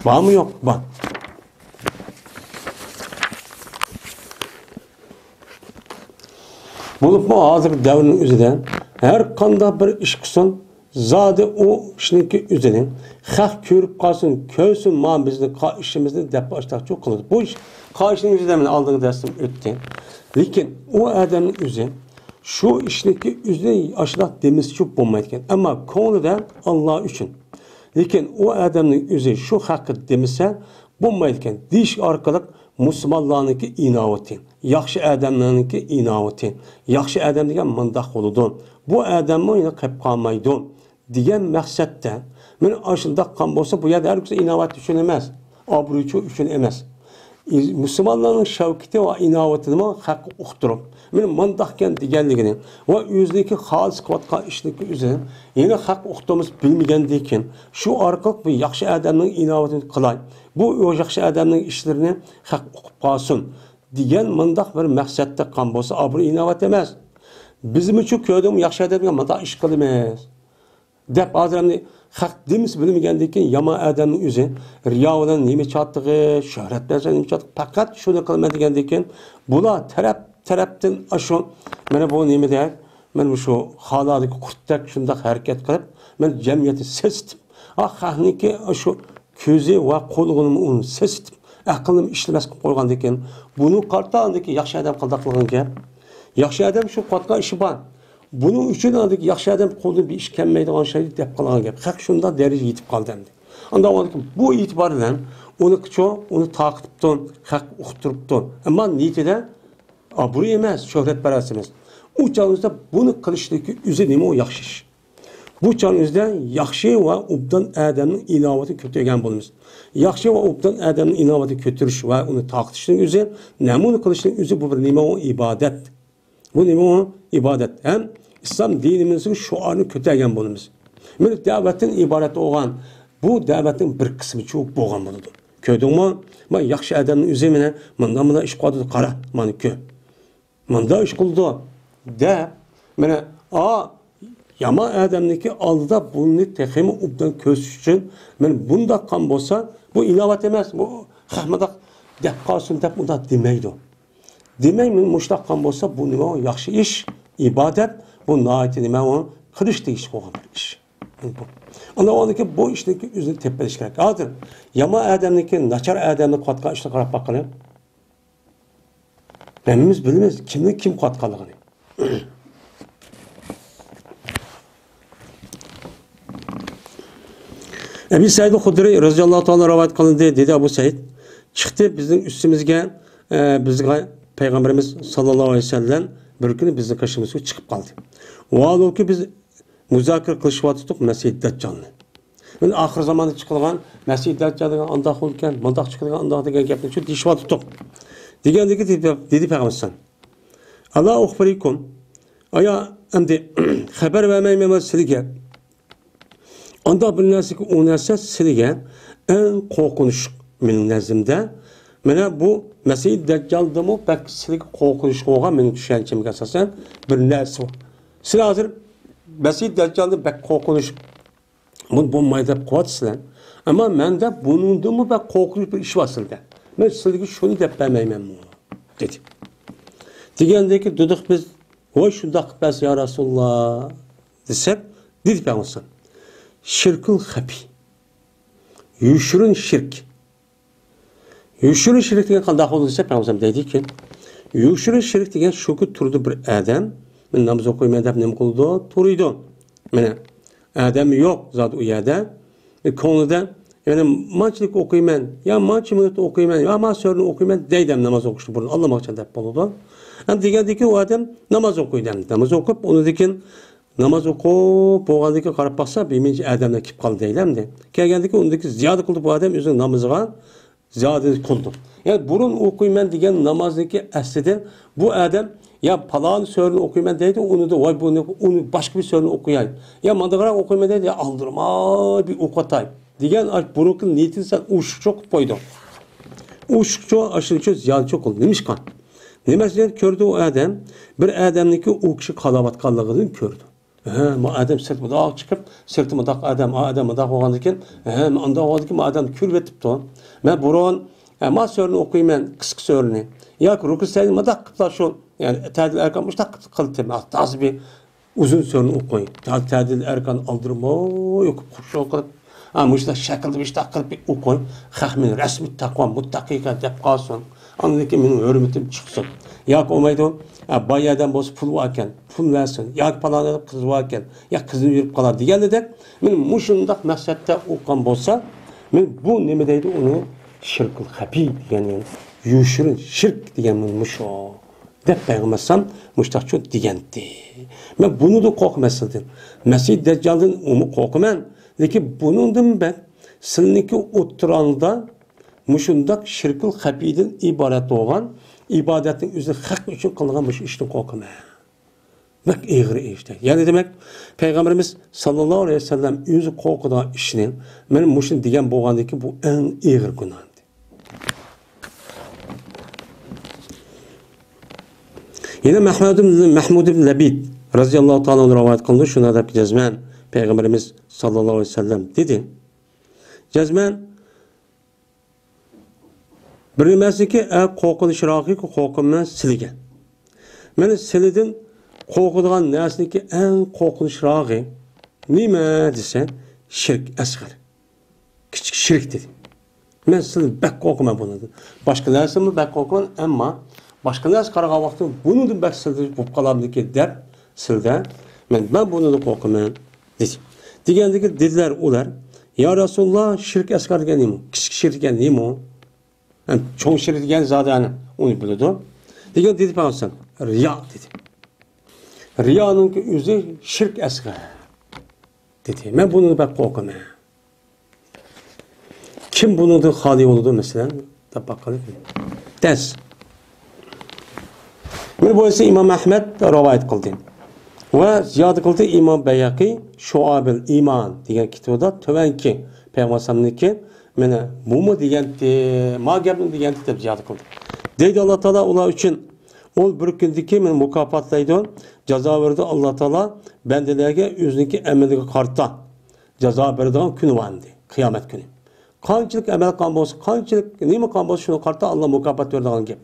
بارمۇ يوق؟ بار. بولۇپمۇ ھازىرقى دەۋرنىڭ ئۆزىدە ھەر قانداق بىر ئىش قىلسۇن، زادى ئۇ ئىشنىڭكى ئۆزىنى خەق كۆرۈپ قالسۇن، كۆرسۇن، مانا بىزنىڭ قا-، ئىشىمىزنى دەپ ئاشتاقچۇ قىلىدۇ. بۇ ئىش، قا-، ئىشنىڭ ئۆزىدە مەن ئالدىنقى دەرستىن ئۆتتى. لېكىن ئۇ ئادەمنىڭ ئۆزى شۇ ئىشنىڭكى ئۆزىنى ئاشۇنداق دېمىسىچۇ بولمايدىكەن. ئەمما كۆڭلىدە ئاللا ئۈچۈن. لېكىن ئۇ ئادەمنىڭ ئۆزى شۇ خەققە دېمىسە بولمايدىكەن. دېيىش ئارقىلىق مۇسۇلمانلارنىڭكى ئىناۋىتى، ياخشى ئادەملەرنىڭكى ئىناۋىتى، ياخشى ئادەم دېگەن مۇنداق بولىدۇ. بۇ ئادەممۇ يەنە قېلىپ قالمايدۇ دېگەن مەقسەتتە. مانا ئاشۇنداق قىلغان بولسا، بۇ يەردە ھەرگىز ئىناۋەت ئۈچۈن ئەمەس، ئابرۇي ئۈچۈن ئەمەس. مۇسۇلمانلارنىڭ شەۋكىتى ۋە ئىناۋىتىنىمۇ خەققە ئۇقتۇرۇپ، مانا مۇنداقكەن دېگەنلىكىنى ۋە ئۆزىنىڭكى خالىس قىلىۋاتقان ئىشنىڭكى ئۆزىنى يەنە خەققە ئۇقتۇرمىسا بىلمىگەندىن كېيىن، شۇ ئارقىلىق بۇ ياخشى ئادەمنىڭ ئىناۋىتىنى قىلاي، بۇ ياخشى ئادەمنىڭ ئىشلىرىنى خەق ئۇقۇپ قالسۇن دېگەن مۇنداق بىر مەقسەتتە قىلغان بولسا، ئابرۇي ئىناۋەت ئەمەس. بىزمۇچۇ كۆردۈڭمۇ، ياخشى ئادەمگە مۇنداق ئىش قىلىمىز دەپ، ھازىر ئەمدى خەق دېمىسە بىلمىگەندىن كېيىن، يامان ئادەمنىڭ ئۆزى رىيا بىلەن نېمە چاتىقى، شۆھرەت بىلەن نېمە چاتىقى، پەقەت شۇنى قىلىمەن دېگەندىن كېيىن، بۇلار تەرەپ تەرەپتىن ئاشۇ، مانا بۇ نېمىدەك، مانا مۇشۇ خالادىكى قۇرتتەك شۇنداق ھەرىكەت قىلىپ، مانا جەمئىيەتنى سېسىتىپ، ئا، خەقنىڭكى شۇ كۆزى ۋە قۇلىقىنىمۇ ئۇنى سېسىتىپ، ئەقلىنىمۇ ئىشلىمەس قىلىپ قويغاندىكىن، بۇنى قارىتا ئاندىكى ياخشى ئادەم قىلداق قىلغان گەپ. ياخشى ئادەم شۇ قىلىۋاتقان ئىشى بار. بۇنىڭ ئۈچۈن ئاندىكى ياخشى ئادەم قولىدىن بىر ئىش كەلمەيدىغان شەينى دەپ قىلغان گەپ. خەق شۇنداق دەرىجىگە يېتىپ قالدى ئەمدى. ئاندا ئۇ بۇ ئېتىبار بىلەن ئۇنىڭكىچۇ، ئۇنى تارقىتىپتۇ، خەق ئۇقتۇرۇپتۇ. ئەمما نىيىتىدە ئابرۇي ئەمەس، شۆھرەتپەرەس ئەمەس. ئۇ چاغىمىزدا بۇنى قىلىشتىكى ئۆزى نېمە ئۇ ياخشى ئىش. بۇ چاغنىڭ ئۆزىدە ياخشى ۋە ئوبدان ئادەمنىڭ ئىناۋىتىنى كۆتۈرگەن بولىمىز. ياخشى ۋە ئوبدان ئادەمنىڭ ئىناۋىتىنى كۆتۈرۈش ۋە ئۇنى تارقىتىشنىڭ ئۆزى، نەمۇنە قىلىشنىڭ ئۆزى بۇ بىر نېمە ئۇ ئىبادەت. بۇ نېمە ئۇ ئىبادەت. ھەم ئىسلام دىنىمىزنىڭ شوئارىنى كۆتۈرگەن بولىمىز. مانا دەۋەتتىن ئىبارەت بولغان بۇ دەۋەتنىڭ بىر قىسمىچۇ بولغان بولىدۇ. كۆردۈڭمۇ؟ مانا ياخشى ئادەمنىڭ ئۆزى مانا مۇنداق مۇنداق ئىش قىلىۋاتىدۇ، قارا، مانا كۆر. مۇنداق ئىش قىلىدۇ دەپ، مانا، ئا، يامان ئادەمنىڭكى ئالدىدا بۇنى تېخىمۇ ئوبدان كۆرسىتىش ئۈچۈن، مانا بۇنداق قىلغان بولسا، بۇ ئىناۋەت ئەمەس، بۇ خەق مۇنداق دەپ قالسۇن دەپ ئۇنداق دېمەيدۇ. دېمەي، مانا مۇشۇنداق قىلغان بولسا، بۇ نېمە؟ ياخشى ئىش، ئىبادەت، بۇ ناھايىتى نېمە؟ ئۇ قىلىش تېگىشلىك بولغان بىر ئىش. بۇ. ئاندىن كېيىن بۇ ئىشنىڭكى ئۆزىنى تېپىپ بېرىش كېرەك. ھازىر يامان ئادەمنىڭكى، ناچار ئادەمنىڭ قىلىۋاتقان ئىشىنى قاراپ باققىلى. ھەممىمىز بىلىمىز، كىمنىڭ كىم قىلىۋاتقانلىقىنى. ئەبى سەئىد خۇدرىي رەزىياللاھۇ تائالا رىۋايەت قىلىندى، دېدى ئەبۇ سەئىد، چىقتى بىزنىڭ ئۈستىمىزگە، ئە، بىزگە پەيغەمبىرىمىز ساللاللاھۇ ئەلەيھى ۋەسەللەم بىر كۈنى بىزنىڭ قېشىمىزغا چىقىپ قالدى. ۋاھالۇكى، بىز مۇزاكىرە قىلىشىۋاتىدۇق مەسىھى دەججالنى. مانا ئاخىر زاماندا چىقىدىغان مەسىھى دەججال دېگەن ئانداق بولىدىكەن، مۇنداق چىقىدىغان ئانداق دېگەن گەپنى شۇ دېيىشىۋاتىدۇق. دېگەندىكى دېدى، دېدى پەيغەمبەر ئەلەيھىسسالام. ئەلا ئۇخبىرىكۇم. ئايا، ئەمدى خەۋەر بەرمەيمەنمۇ سىلىگە؟ ئانداق بىر نەرسىگە، ئۇ نەرسە سىلىگە ئەڭ قورقۇنچلۇق مېنىڭ نەزىرىمدە. مانا بۇ مەسىھى دەججالدىمۇ بەك سىلىگە قورقۇنچلۇق بولغان مېنىڭ چۈشەنچەمگە ئاساسەن بىر نەرسە بار. سىلەر ھازىر مەسىھى دەججالدىن بەك قورقۇنچ، بۇ بولمايدۇ دەپ قويۇۋاتىسىلەر. ئەمما مەندە بۇنىڭدىنمۇ بەك قورقۇنچلۇق بىر ئىش بار سىلىدە. مەن سىلىگە شۇنى دەپ بەرمەيمەنمۇ؟ دېدى. دېگەندىكى دېدۇق بىز، ۋاي شۇنداق قىلىپ بەرسە يا رەسۇلاللا دېسەك، دېدى پەيغەمبەر، شىركۇل خەپىي. يوشۇرۇن شىرك. يوشۇرۇن شىرك دېگەن قانداق بولىدۇ دېسە، پەيغەمبەر دەيدىكى، يوشۇرۇن شىرك دېگەن شۇكى، تۇرىدۇ بىر ئادەم، مەن ناماز ئوقۇيمەن دەپ نېمە قىلىدۇ؟ تۇرىدۇ. مانا، ئادەم يوق زادى ئۇ يەردە. كۆڭلىدە، يەنى مانچىلىك ئوقۇيمەن، يا مانچە مىنۇت ئوقۇيمەن، يا ما سۈرىنى ئوقۇيمەن دەيدۇ، ناماز ئوقۇشتىن بۇرۇن ئاللىماقچان دەپ بولىدۇ. ھەم دېگەندىكى ئۇ ئادەم ناماز ئوقۇيدۇ، ھەم ناماز ئوقۇپ، ئۇنىڭدىن كېيىن ناماز ئوقۇپ بولغاندىن كېيىن قاراپ باقسا، بىر مۇنچە ئادەملەر كېلىپ قالدى دەيلى ئەمدى. كەلگەندىن كېيىن ئۇنىڭدىن كېيىن زىيادە قىلدى بۇ ئادەم ئۆزىنىڭ نامىزىغا. زىيادە قىلدى. يەنى بۇرۇن ئوقۇيمەن دېگەن نامازنىڭكى ئەسلىدە بۇ ئادەم يا پالان سۈرىنى ئوقۇيمەن دەيدۇ، ئۇنى دە، ۋاي، بۇنى، ئۇنى باشقا بىر سۈرىنى ئوقۇياي. يا مانداقراق ئوقۇيمەن دەيدۇ، يا ئالدىرىماي بىر ئوقۇتاي دېگەن ئاشۇ بۇرۇنقى نىيىتىنى سەل ئوشۇقچە قىلىپ قويدۇڭ. ئوشۇقچە، ئاشۇنچە زىيادىچە قىلدى. نېمىشقا؟ نېمە ئۈچۈن كۆردى ئۇ ئادەم؟ بىر ئادەمنىڭكى ئۇ كىشى قالاۋاتقانلىقىنى كۆردى. ھە، ما ئادەم سىرت مۇنداق چىقىپ، سىرتى مۇنداق ئادەم، ئا ئادەم مۇنداق بولغاندىكىن، ھە، مۇنداق بولغاندىكىن ما ئادەم كۈلۈۋېتىپتۇ. مەن بۇرۇن، ھە، ما سۈرىنى ئوقۇيمەن، قىسقا سۈرىنى. ياكى رۇكۇ سەجدە مۇنداق قىلىپلا شۇ، يەنى تەدىل ئەركان مۇشتاق قىلىپ قىلدىم. تازا بىر ئۇزۇن سۈرىنى ئوقۇي. تەدىل ئەركان ئالدىرىماي ئوقۇپ، خۇشۇ قىلىپ، ھە، مۇشۇنداق شەكىلدە مۇشتاق قىلىپ ئوقۇي. خەق مېنى رەسمىي تەقۋا مۇتتەقىيكەن دەپ قالسۇن. ئاندىن كېيىن مېنىڭ ھۆرمىتىم چىقسۇن. ياكى بولمايدۇ، ھە، باي ئادەم بولسا پۇل باركەن، پۇل بەرسۇن. ياكى پالان ئادەم قىز باركەن، يا قىزنى يۈرۈپ قالار دېگەندەك، مېنى مۇشۇنداق مەقسەتتە ئوقۇغان بولسا، مېنى بۇ نېمە دەيدۇ ئۇنى؟ شىركۇل خەپىي دېگەن، يەنى يوشۇرۇن شىرك دېگەن مۇشۇ. دەپ پەيغەمبەر ئەلەيھىسسالام مۇشتاقچۇ دېگەنتى. مەن بۇنىدىن قورقىمەن سىزدىن. مەسىھ دەججالدىن ئۇمۇ قورقىمەن. لېكىن بۇنىڭدىن بەك سىلىنىڭكى ئوتتۇراڭدا مۇشۇنداق شىركۇل خەپىيدىن ئىبارەت بولغان ئىبادەتنىڭ ئۆزى خەق ئۈچۈن قىلىنغان مۇشۇ ئىشتىن قورقىمەن. بەك ئېغىر ئىش. يەنى دېمەك، پەيغەمبىرىمىز ساللاللاھۇ ئەلەيھى ۋەسەللەم ئۆزى قورقىدىغان ئىشنى مانا مۇشۇنى دېگەن بولغاندىكىن بۇ ئەڭ ئېغىر گۇناھ. يەنە مەھمۇد ئىبن، مەھمۇد ئىبن لەبىد رەزىياللاھۇ تائالا ئەنھۇ رىۋايەت قىلىدۇ، شۇنداق دەپ جەزمەن پەيغەمبىرىمىز ساللاللاھۇ ئەلەيھى ۋەسەللەم دېدى. جەزمەن بىر نېمەسىكى ئەڭ قورقۇنچراقى قورقىمەن سىلىگە. مانا سىلىدىن قورقىدىغان نەرسىنىڭكى ئەڭ قورقۇنچراقى نېمە دېسە، شىرك ئەسغەر. كىچىك شىرك دېدى. مەن سىلدىن بەك قورقىمەن بۇنىڭدىن. باشقا نەرسىمۇ بەك قورقىمەن، ئەمما باشقا نەرسە قارىغان ۋاقتىم بۇنىڭدىن بەك سىلدىن بولۇپ قالامدىكى دەپ سىلدە مەن، مەن بۇنىڭدىن قورقىمەن دېدى. دېگەندىكى دېدىلەر ئۇلار، يا رەسۇلاللا، شىرك ئەسغەر دېگەن نېمە؟ كىچىك شىرك دېگەن نېمە؟ ھەم چوڭ شىرك دېگەن زادى ئەنە ئۇنى بىلىدۇ. دېگەن دېدى پەيغەمبەر، رىيا دېدى. رىيانىڭكى ئۆزى شىرك ئەسغەر دېدى. مەن بۇنىڭدىن بەك قورقىمەن. كىم بۇنىڭدىن خالىي بولىدۇ، مەسىلەن، دەپ باققىلى. تەس. بۇنى بولسا ئىمام ئەھمەد رىۋايەت قىلدى. ۋە زىيادە قىلدى ئىمام بەيھەقى شۇئابىل ئىمان دېگەن كىتابىدا تۆۋەنكى پەيغەمبەر ئەلەيھىسسالامنىڭكى مانا بۇمۇ دېگەنتى، ما گەپنى دېگەنتى دەپ زىيادە قىلدى. دەيدۇ ئاللا تائالا ئۇلار ئۈچۈن، ئۇ بىر كۈندىكى مانا مۇكاپاتلايدۇ، جازا بېرىدۇ ئاللا تائالا بەندىلەرگە ئۆزىنىڭكى ئەمىلىگە قارىتا. جازا بېرىدىغان كۈنى بار ئەمدى، قىيامەت كۈنى. قانچىلىك ئەمەل قىلغان بولسا، قانچىلىك نېمە قىلغان بولسا، شۇنىڭغا قارىتا ئاللا مۇكاپات بېرىدىغان گەپ.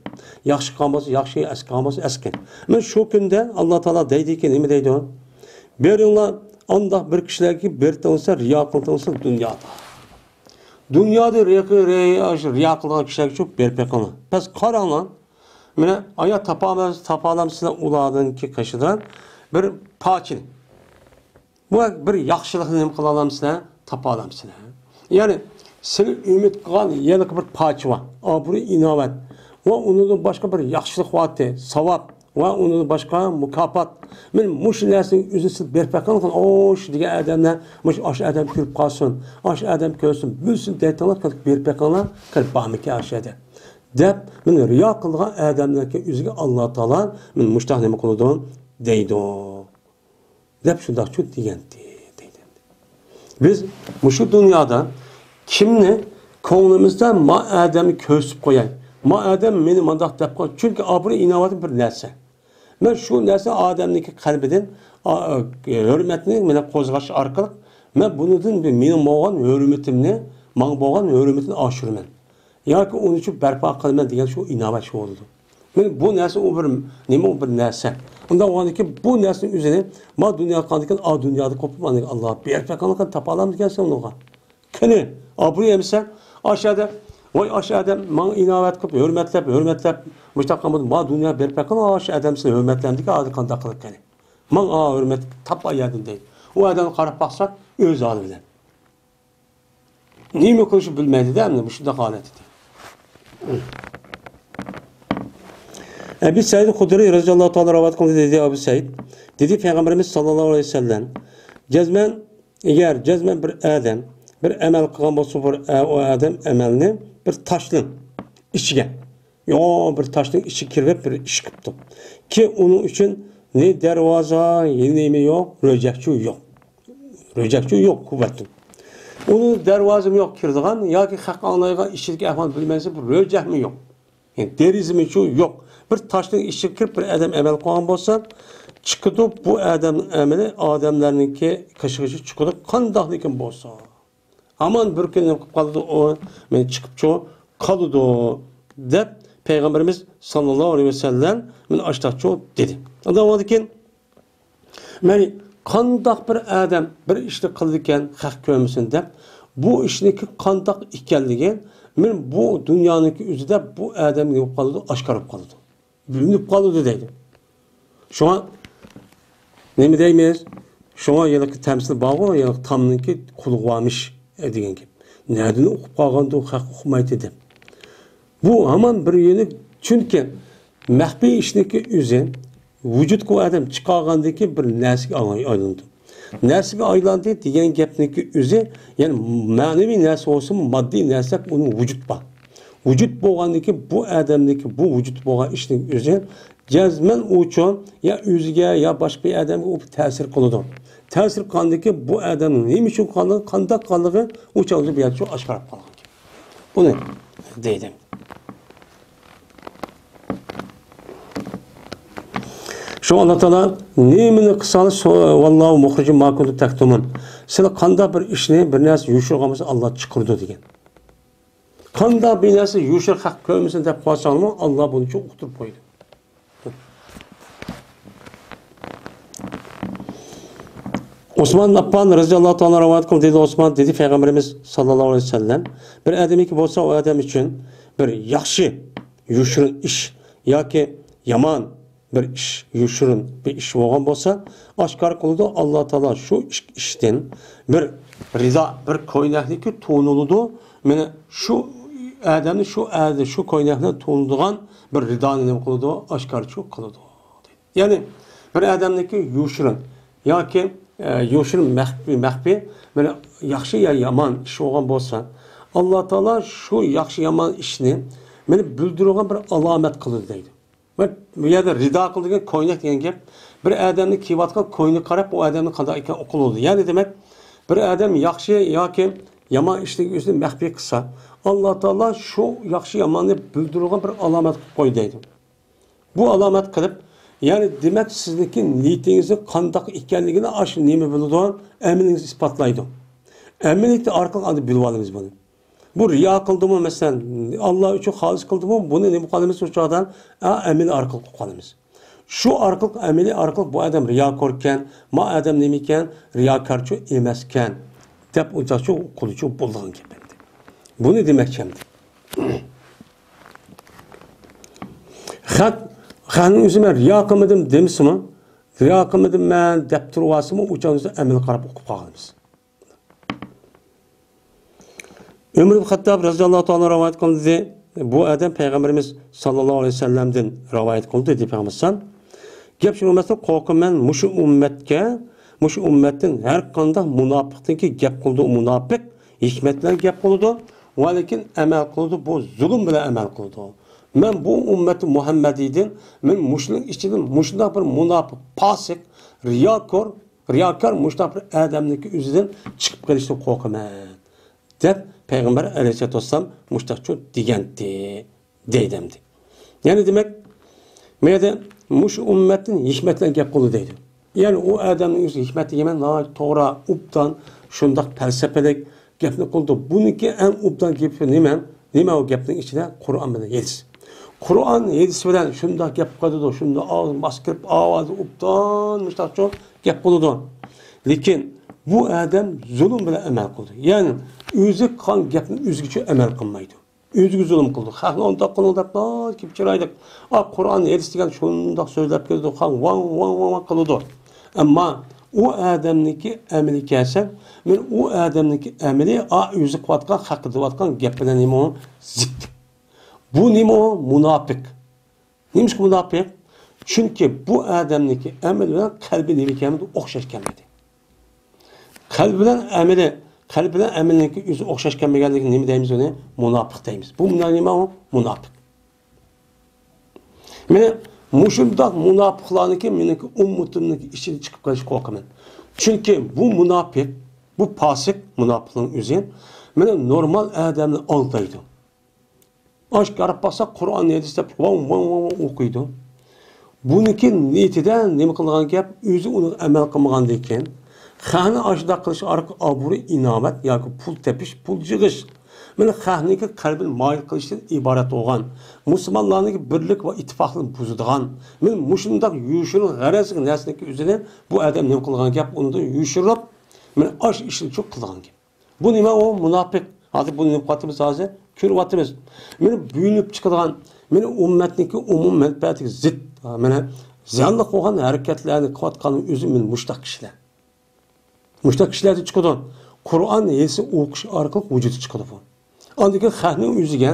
ياخشى قىلغان بولسا ياخشى، ئەسكى قىلغان بولسا ئەسكى. مانا شۇ كۈندە ئاللا تائالا دەيدىكى، نېمە دەيدۇ؟ بېرىڭلار، ئانداق بىر كىشىلەرگە بېرىتىڭلار، رىيا قىلدىڭلار دۇنيادا. دۇنيادا رىيا، رىيا، رىيا قىلغان كىشىلەرگە چۈشۈپ بېرىپ بېقىڭلار. بەس قاراڭلار. مانا ئايا تاپالامسىلەر، تاپالامسىلەر ئۇلاردىنكى قېشىدا بىر پاچىنى. بۇ بىر ياخشىلىقنى نېمە قىلالامسىلەر؟ تاپالامسىلەر؟ يەنى سىلى ئۈمىد قىلغان يەنە بىر پاچى بار. ئابرۇ، ئىناۋەت. ۋە ئۇنىڭدىن باشقا بىر ياخشىلىق بارتى، ساۋاب. ۋە ئۇنىڭدىن باشقا مۇكاپات. مانا مۇشۇ نەرسىنى ئۆزى سىز بېرىپ بېقىڭ، ئوش دېگەن ئادەملەر، مۇشۇ ئاشۇ ئادەم كۆرۈپ قالسۇن، ئاشۇ ئادەم كۆرسۇن، بىلسۇن دەيتىڭلار، بېرىپ بېقىڭلار، قېرىپ بارمىكەن ئاشۇ يەردە. دەپ، مانا رىيا قىلغان ئادەملەرگە ئۆزىگە ئاللا تائالا مانا مۇشۇنداق نېمە قىلىدۇ دەيدۇ. دەپ شۇنداقچۇ دېگەنتى دەيدۇ. بىز مۇشۇ دۇنيادا كىمنى كۆڭلىمىزدە ما ئادەمنى كۆرسىتىپ قوياي، ما ئادەم مېنى مانداق دەپ قوي، چۈنكى ئابرۇ ئىناۋەت بىر نەرسە. مەن شۇ نەرسە ئادەمنىڭكى قەلبىدىن، ئا، ئا، ھۆرمەتنى مانا قوزغاش ئارقىلىق مەن بۇنىڭدىن مېنىڭ بولغان ھۆرمىتىمنى، ماڭا بولغان ھۆرمىتىنى ئاشۇرىمەن. ياكى ئۇنى شۇ بەرپا قىلىمەن دېگەن شۇ ئىناۋەت شۇ بولىدۇ. مانا بۇ نەرسە ئۇ بىر نېمە، ئۇ بىر نەرسە. ئۇنداق بولغاندىكىن بۇ نەرسىنىڭ ئۆزىنى ما دۇنيا قالغاندىكىن ئا دۇنيادا قوپۇپ ئاندىن ئاللا بېرىپ بېقىڭلار، تاپالامدىكەنسەن ئۇنىڭغا. قېنى، ئابرۇ يەمسەن، ئاشۇ يەردە، ۋاي ئاشۇ ئادەم ماڭا ئىناۋەت قىلىپ، ھۆرمەتلەپ، ھۆرمەتلەپ، مۇشۇنداق قىلمىدى، ما دۇنيا بېرىپ بېقىڭلار، ئاشۇ ئادەم سىلى ھۆرمەتلەمدىكەن، ھازىر قانداق قىلىپ قېنى. ماڭ ئا ھۆرمەت تاپ ئا يەردىن دەيدۇ. ئۇ ئادەمگە قاراپ باقساق، ئۆز ھالى بىلەن. نېمە قىلىشنى بىلمەيدۇ-دە، ئەمدى مۇشۇنداق ھالەتتە. ئەبى سەئىد خۇدرىي رەزىياللاھۇ تائالا رىۋايەت قىلدى، دېدى ئەبۇ سەئىد. دېدى پەيغەمبىرىمىز ساللاللاھۇ ئەلەيھى ۋەسەللەم، جەزمەن، ئەگەر جەزمەن بىر ئادەم بىر ئەمەل قىلغان بولسا، بىر ئە-، ئۇ ئادەم ئەمەلنى بىر تاشنىڭ ئىچىگە، يوغان بىر تاشنىڭ ئىچىگە كىرىپ بىر ئىش قىپتۇ. كېيىن ئۇنىڭ ئۈچۈن نى دەرۋازا، نېمە يوق، رۆجەكچۇ يوق. رۆجەكچۇ يوق، قۇۋۋەتتىن. ئۇنىڭ دەرۋازىمۇ يوق كىرىدىغان ياكى خەق ئاڭلايدىغان ئىچىدىكى ئەھۋال بىلمەيسەن، بىر رۆجەكمۇ يوق. يەنى دېرىزىمۇ شۇ يوق. بىر تاشنىڭ ئىچىگە كىرىپ بىر ئادەم ئەمەل قىلغان بولسا، چىقىدۇ بۇ ئادەم ئەمىلى ئادەملەرنىڭكى قېشىغىچە چىقىدۇ، قانداقلىكىن بولسا. ھامان بىر كۈنى نېمە قىلىپ قالىدۇ ئۇ، مەن چىقىپچۇ قالىدۇ، دەپ پەيغەمبىرىمىز ساللاللاھۇ ئەلەيھى ۋەسەللەم مەن ئاشتاقچۇ دېدى. ئاندىن كېيىن مەن قانداق بىر ئادەم بىر ئىشنى قىلىدىكەن، خەق كۆرمىسۇن دەپ، بۇ ئىشنىڭكى قانداق ئىكەنلىكى، مەن بۇ دۇنيانىڭكى ئۆزىدە بۇ ئادەم نېمە بولۇپ قالىدۇ، ئاشكارا بولۇپ قالىدۇ، بىلىنىپ قالىدۇ دەيدۇ. شۇڭا نېمە دەيمىز؟ شۇڭا ھېلىقى تەمسىل بارغۇ، ھېلىقى تامنىڭكى قۇلىقى ۋارمىش دېگەن گەپ. نەدىن ئۇقۇپ قالغاندۇ، خەق ئۇقمايتتى دەپ. بۇ ھامان بىر يۆنىلىش، چۈنكى مەخپىي ئىشنىڭكى ئۆزى ۋۇجۇدقا ئادەم چىقارغاندىن كېيىن بىر نەرسىگە ئاي-، ئايلىنىدۇ. نەرسىگە ئايلاندى دېگەن گەپنىڭكى ئۆزى، يەنى مەنىۋى نەرسە بولسىمۇ، ماددىي نەرسە، ئۇنىڭ ۋۇجۇد بار. ۋۇجۇد بولغاندىن كېيىن بۇ ئادەمنىڭكى بۇ ۋۇجۇد بولغان ئىشنىڭ ئۆزى جەزمەن ئۇچۇ يا ئۆزىگە، يا باشقا بىر ئادەمگە ئۇ تەسىر قىلىدۇ. تەسىر قىلغاندىن كېيىن بۇ ئادەمنىڭ نېمە ئۈچۈن قىلغانلىقى، قانداق قىلغانلىقى ئۇ چاغدا بۇ يەردە ئاشكارا قىلغان گەپ. بۇنى دەيدۇ. شۇ ئاللا تائالا نېمىنى قىلساڭلار، شۇ، ۋاللاھۇ مۇخرىجۇم ما كۇنتۇم تەكتۇمۇن. سىلەر قانداق بىر ئىشنى، بىر نەرسە يوشۇرغان بولسا، ئاللا چىقىرىدۇ دېگەن. قانداق بىر نەرسە يوشۇر، خەق كۆرمىسۇن دەپ قويساڭمۇ، ئاللا بۇنى چوڭ ئۇقتۇرۇپ قويىدۇ. ئوسمان ئەپپان رەزىياللاھۇ تائالا رىۋايەت قىلدى، دېدى ئوسمان، دېدى پەيغەمبىرىمىز ساللاللاھۇ ئەلەيھى ۋەسەللەم، بىر ئادەمنىڭكى بولسا، ئۇ ئادەم ئۈچۈن بىر ياخشى يوشۇرۇن ئىش ياكى يامان بىر ئىش، يوشۇرۇن بىر ئىش بولغان بولسا، ئاشكارا قىلىدۇ. ئاللا تائالا شۇ ئىش-، ئىشتىن بىر رىدا، بىر كوينەكنىكى تونۇلىدۇ. مانا شۇ ئادەمنى شۇ ئادەم، شۇ كوينەكنى تونۇلىدىغان بىر رىدانى نېمە قىلىدۇ؟ ئاشكارىچۇ قىلىدۇ. يەنى بىر ئادەمنىڭكى يوشۇرۇن ياكى، ئە، يوشۇرۇن مەخپىي، مەخپىي، مانا ياخشى يا يامان ئىش بولغان بولسا، ئاللا تائالا شۇ ياخشى يامان ئىشنى مانا بىلدۈرىدىغان بىر ئالامەت قىلىدۇ دەيدۇ. بۇ يەردە رىدا قىل دېگەن كوينەك دېگەن گەپ. بىر ئادەمنى كىيىۋاتقان كوينىگە قاراپ، ئۇ ئادەمنىڭ قانداق ئىكەنلىكى ئۇقۇلىدۇ. يەنى دېمەك، بىر ئادەم ياخشى ياكى يامان ئىشنى ئۆزىنى مەخپىي قىلسا، ئاللا تائالا شۇ ياخشى ياماننى بىلدۈرىدىغان بىر ئالامەت قىلىپ قويدى دەيدۇ. بۇ ئالامەت قىلىپ، يەنى دېمەك، سىزنىڭكى نىيىتىڭىزنىڭ قانداق ئىكەنلىكىنى ئاشۇ نېمە بىلىدۇ؟ ئەمىلىڭىز ئىسپاتلايدۇ. ئەمەلىيىتى ئارقىلىق ئاندىن بىلىۋالىمىز بۇنى. بۇ رىيا قىلدىمۇ، مەسىلەن، ئاللا ئۈچۈن خالىس قىلدىمۇ، بۇنى نېمە قىلىمىز ئۇ چاغدا؟ ئا، ئەمىلى ئارقىلىق قىلىپ قالىمىز. شۇ ئارقىلىق، ئەمىلى ئارقىلىق بۇ ئادەم رىياكوركەن، ما ئادەم نېمىكەن، رىياكارچۇ ئەمەسكەن، دەپ ئۇنچاقچۇ قىلىچۇ بولىدىغان گەپ ئەمدى. بۇنى دېمەكچى ئەمدى. خەق، خەقنىڭ ئۆزى مەن رىيا قىلمىدىم دېمىسىمۇ، رىيا قىلمىدىم مەن دەپ تۇرۇۋالسىمۇ، ئۇ چاغدا ئەمەلگە قاراپ ئۇقۇپ قالىمىز. ئۆمەر ئىبن خەتتاب رەزىياللاھۇ تائالا رىۋايەت قىلدى. بۇ ئادەم پەيغەمبىرىمىز ساللاللاھۇ ئەلەيھى ۋەسەللەمدىن رىۋايەت قىلدى، دېدى پەيغەمبەر ئەلەيھىسسالام. گەپ شۇ ئەمەستۇ، قورقىمەن مۇشۇ ئۈممەتكە، مۇشۇ ئۈممەتتىن ھەر قانداق مۇناپىقتىنكى گەپ قىلىدۇ، ئۇ مۇناپىق ھېكمەت بىلەن گەپ قىلىدۇ، ۋەلىكىن ئەمەل قىلىدۇ، بۇ زۇلۇم بىلەن ئەمەل قىلىدۇ. مەن بۇ ئۈممەتى مۇھەممەدىيدىن، مەن مۇشۇنىڭ ئىچىدىن مۇشۇنداق بىر مۇناپىق، پاسىق، رىياكور، رىياكار مۇشۇنداق بىر ئادەمنىڭكى ئۆزىدىن چىقىپ قېلىشتىن قورقىمەن، دەپ پەيغەمبەر ئەلەيھىسسالاتۇ ۋەسسالام مۇشۇنداقچۇ دېگەنتى، دەيدۇ ئەمدى. يەنى دېمەك، مەيەردە مۇشۇ ئۈممەتتىن ھېكمەت بىلەن گەپ قىلدى دەيدۇ. يەنى ئۇ ئادەمنىڭ ئۆزى ھېكمەت دېگەن ناھايىتى توغرا، ئوبدان، شۇنداق پەلسەپىلىك، گەپنى قىلىدۇ. بۇنىڭكى ئەڭ ئوبدان گېپى نېمە؟ نېمە ئۇ گەپنىڭ ئىچىدە؟ قۇرئان بىلەن ھەدىس. قۇرئان ھەدىس بىلەن شۇنداق گەپ قىلىدۇ، شۇنداق ئاغزى ماس كىرىپ، ئاۋازى ئوبدان، مۇشۇنداقچۇ گەپ قىلىدۇ. لېكىن بۇ ئادەم زۇلۇم بىلەن ئەمەل قىلىدۇ. يەنى ئۆزى قىلغان گەپنى ئۆزگىچە ئەمەل قىلمايدۇ. ئۆزىگە زۇلۇم قىلىدۇ. خەقنى ئۇنداق قىلىڭ دەپ ناھايىتى چىرايلىق. ئا، قۇرئان، ھەدىس دېگەن شۇنداق سۆزلەپ كېلىدۇ. خەق ۋاڭ، ۋاڭ، ۋاڭ، ۋاڭ قىلىدۇ. ئەمما ئۇ ئادەمنىڭكى ئەمىلى كەلسە، مەن ئۇ ئادەمنىڭكى ئەمىلى، ئا، ئۆزى قىلىۋاتقان، خەققە دەۋاتقان گەپ بىلەن نېمە ئۇ؟ زىت. بۇ نېمە ئۇ؟ مۇناپىق. نېمىشقا مۇناپىق؟ چۈنكى بۇ ئادەمنىڭكى ئەمىلى بىلەن قەلبى نېمە ئىكەنمىدى؟ ئوخشاش ئىكەنمىدى؟ قەلبى بىلەن ئەمىلى قەلب بىلەن ئەمەلنىڭكى ئۆزى ئوخشاش كەلمىگەنلىكىنى نېمە دەيمىز ئۇنى؟ مۇناپىق دەيمىز. بۇ مۇنا-، نېمە ئۇ؟ مۇناپىق. مانا مۇشۇنداق مۇناپىقلارنىڭكى مېنىڭكى ئۈممىتىمنىڭكى ئىچىدىن چىقىپ قېلىشىغا قورقىمەن. چۈنكى بۇ مۇناپىق، بۇ پاسىق مۇناپىقنىڭ ئۆزى مانا نورمال ئادەمنى ئالدايدۇ. ئاشكارا باقسا، قۇرئان، ھەدىس دەپ ۋاڭ، ۋاڭ، ۋاڭ، ۋاڭ ئوقۇيدۇ. بۇنىڭكى نىيىتىدە نېمە قىلىدىغان گەپ؟ ئۆزى ئۇنىڭغا ئەمەل قىلمىغاندىن كېيىن، خەقنى ئاشۇنداق قىلىش ئارقىلىق ئابرۇي، ئىناۋەت ياكى پۇل تېپىش، پۇل يىغىش. مانا خەقنىڭكى قەلبىنى مايىل قىلىشتىن ئىبارەت بولغان، مۇسۇلمانلارنىڭكى بىرلىك ۋە ئىتتىپاقلىقىنى بۇزىدىغان، مانا مۇشۇنداق يوشۇرۇن غەرەزلىك نەرسىنىڭكى ئۆزىنى بۇ ئادەم نېمە قىلغان گەپ؟ ئۇنىڭدىن يوشۇرۇپ، مانا ئاشۇ ئىشنى شۇ قىلغان گەپ. بۇ نېمە ئۇ؟ مۇناپىق. ھازىر بۇنى نېمە قىلىۋاتىمىز ھازىر؟ كۆرۈۋاتىمىز. مانا بۆلۈنۈپ چىقىدىغان، مانا ئۈممەتنىڭكى ئومۇمىي مەنپەئەتىگە زىت، مانا زىيانلىق بولغان ھەرىكەتلەرنى قىلىۋاتقان ئۆزى مانا مۇشۇنداق كىشىلەر. مۇشۇنداق كىشىلەردىن چىقىدۇ. قۇرئان، ھەدىسنى ئوقۇش ئارقىلىق ۋۇجۇدى چىقىدۇ بۇ. ئاندىن كېيىن خەقنىڭ ئۆزىگە،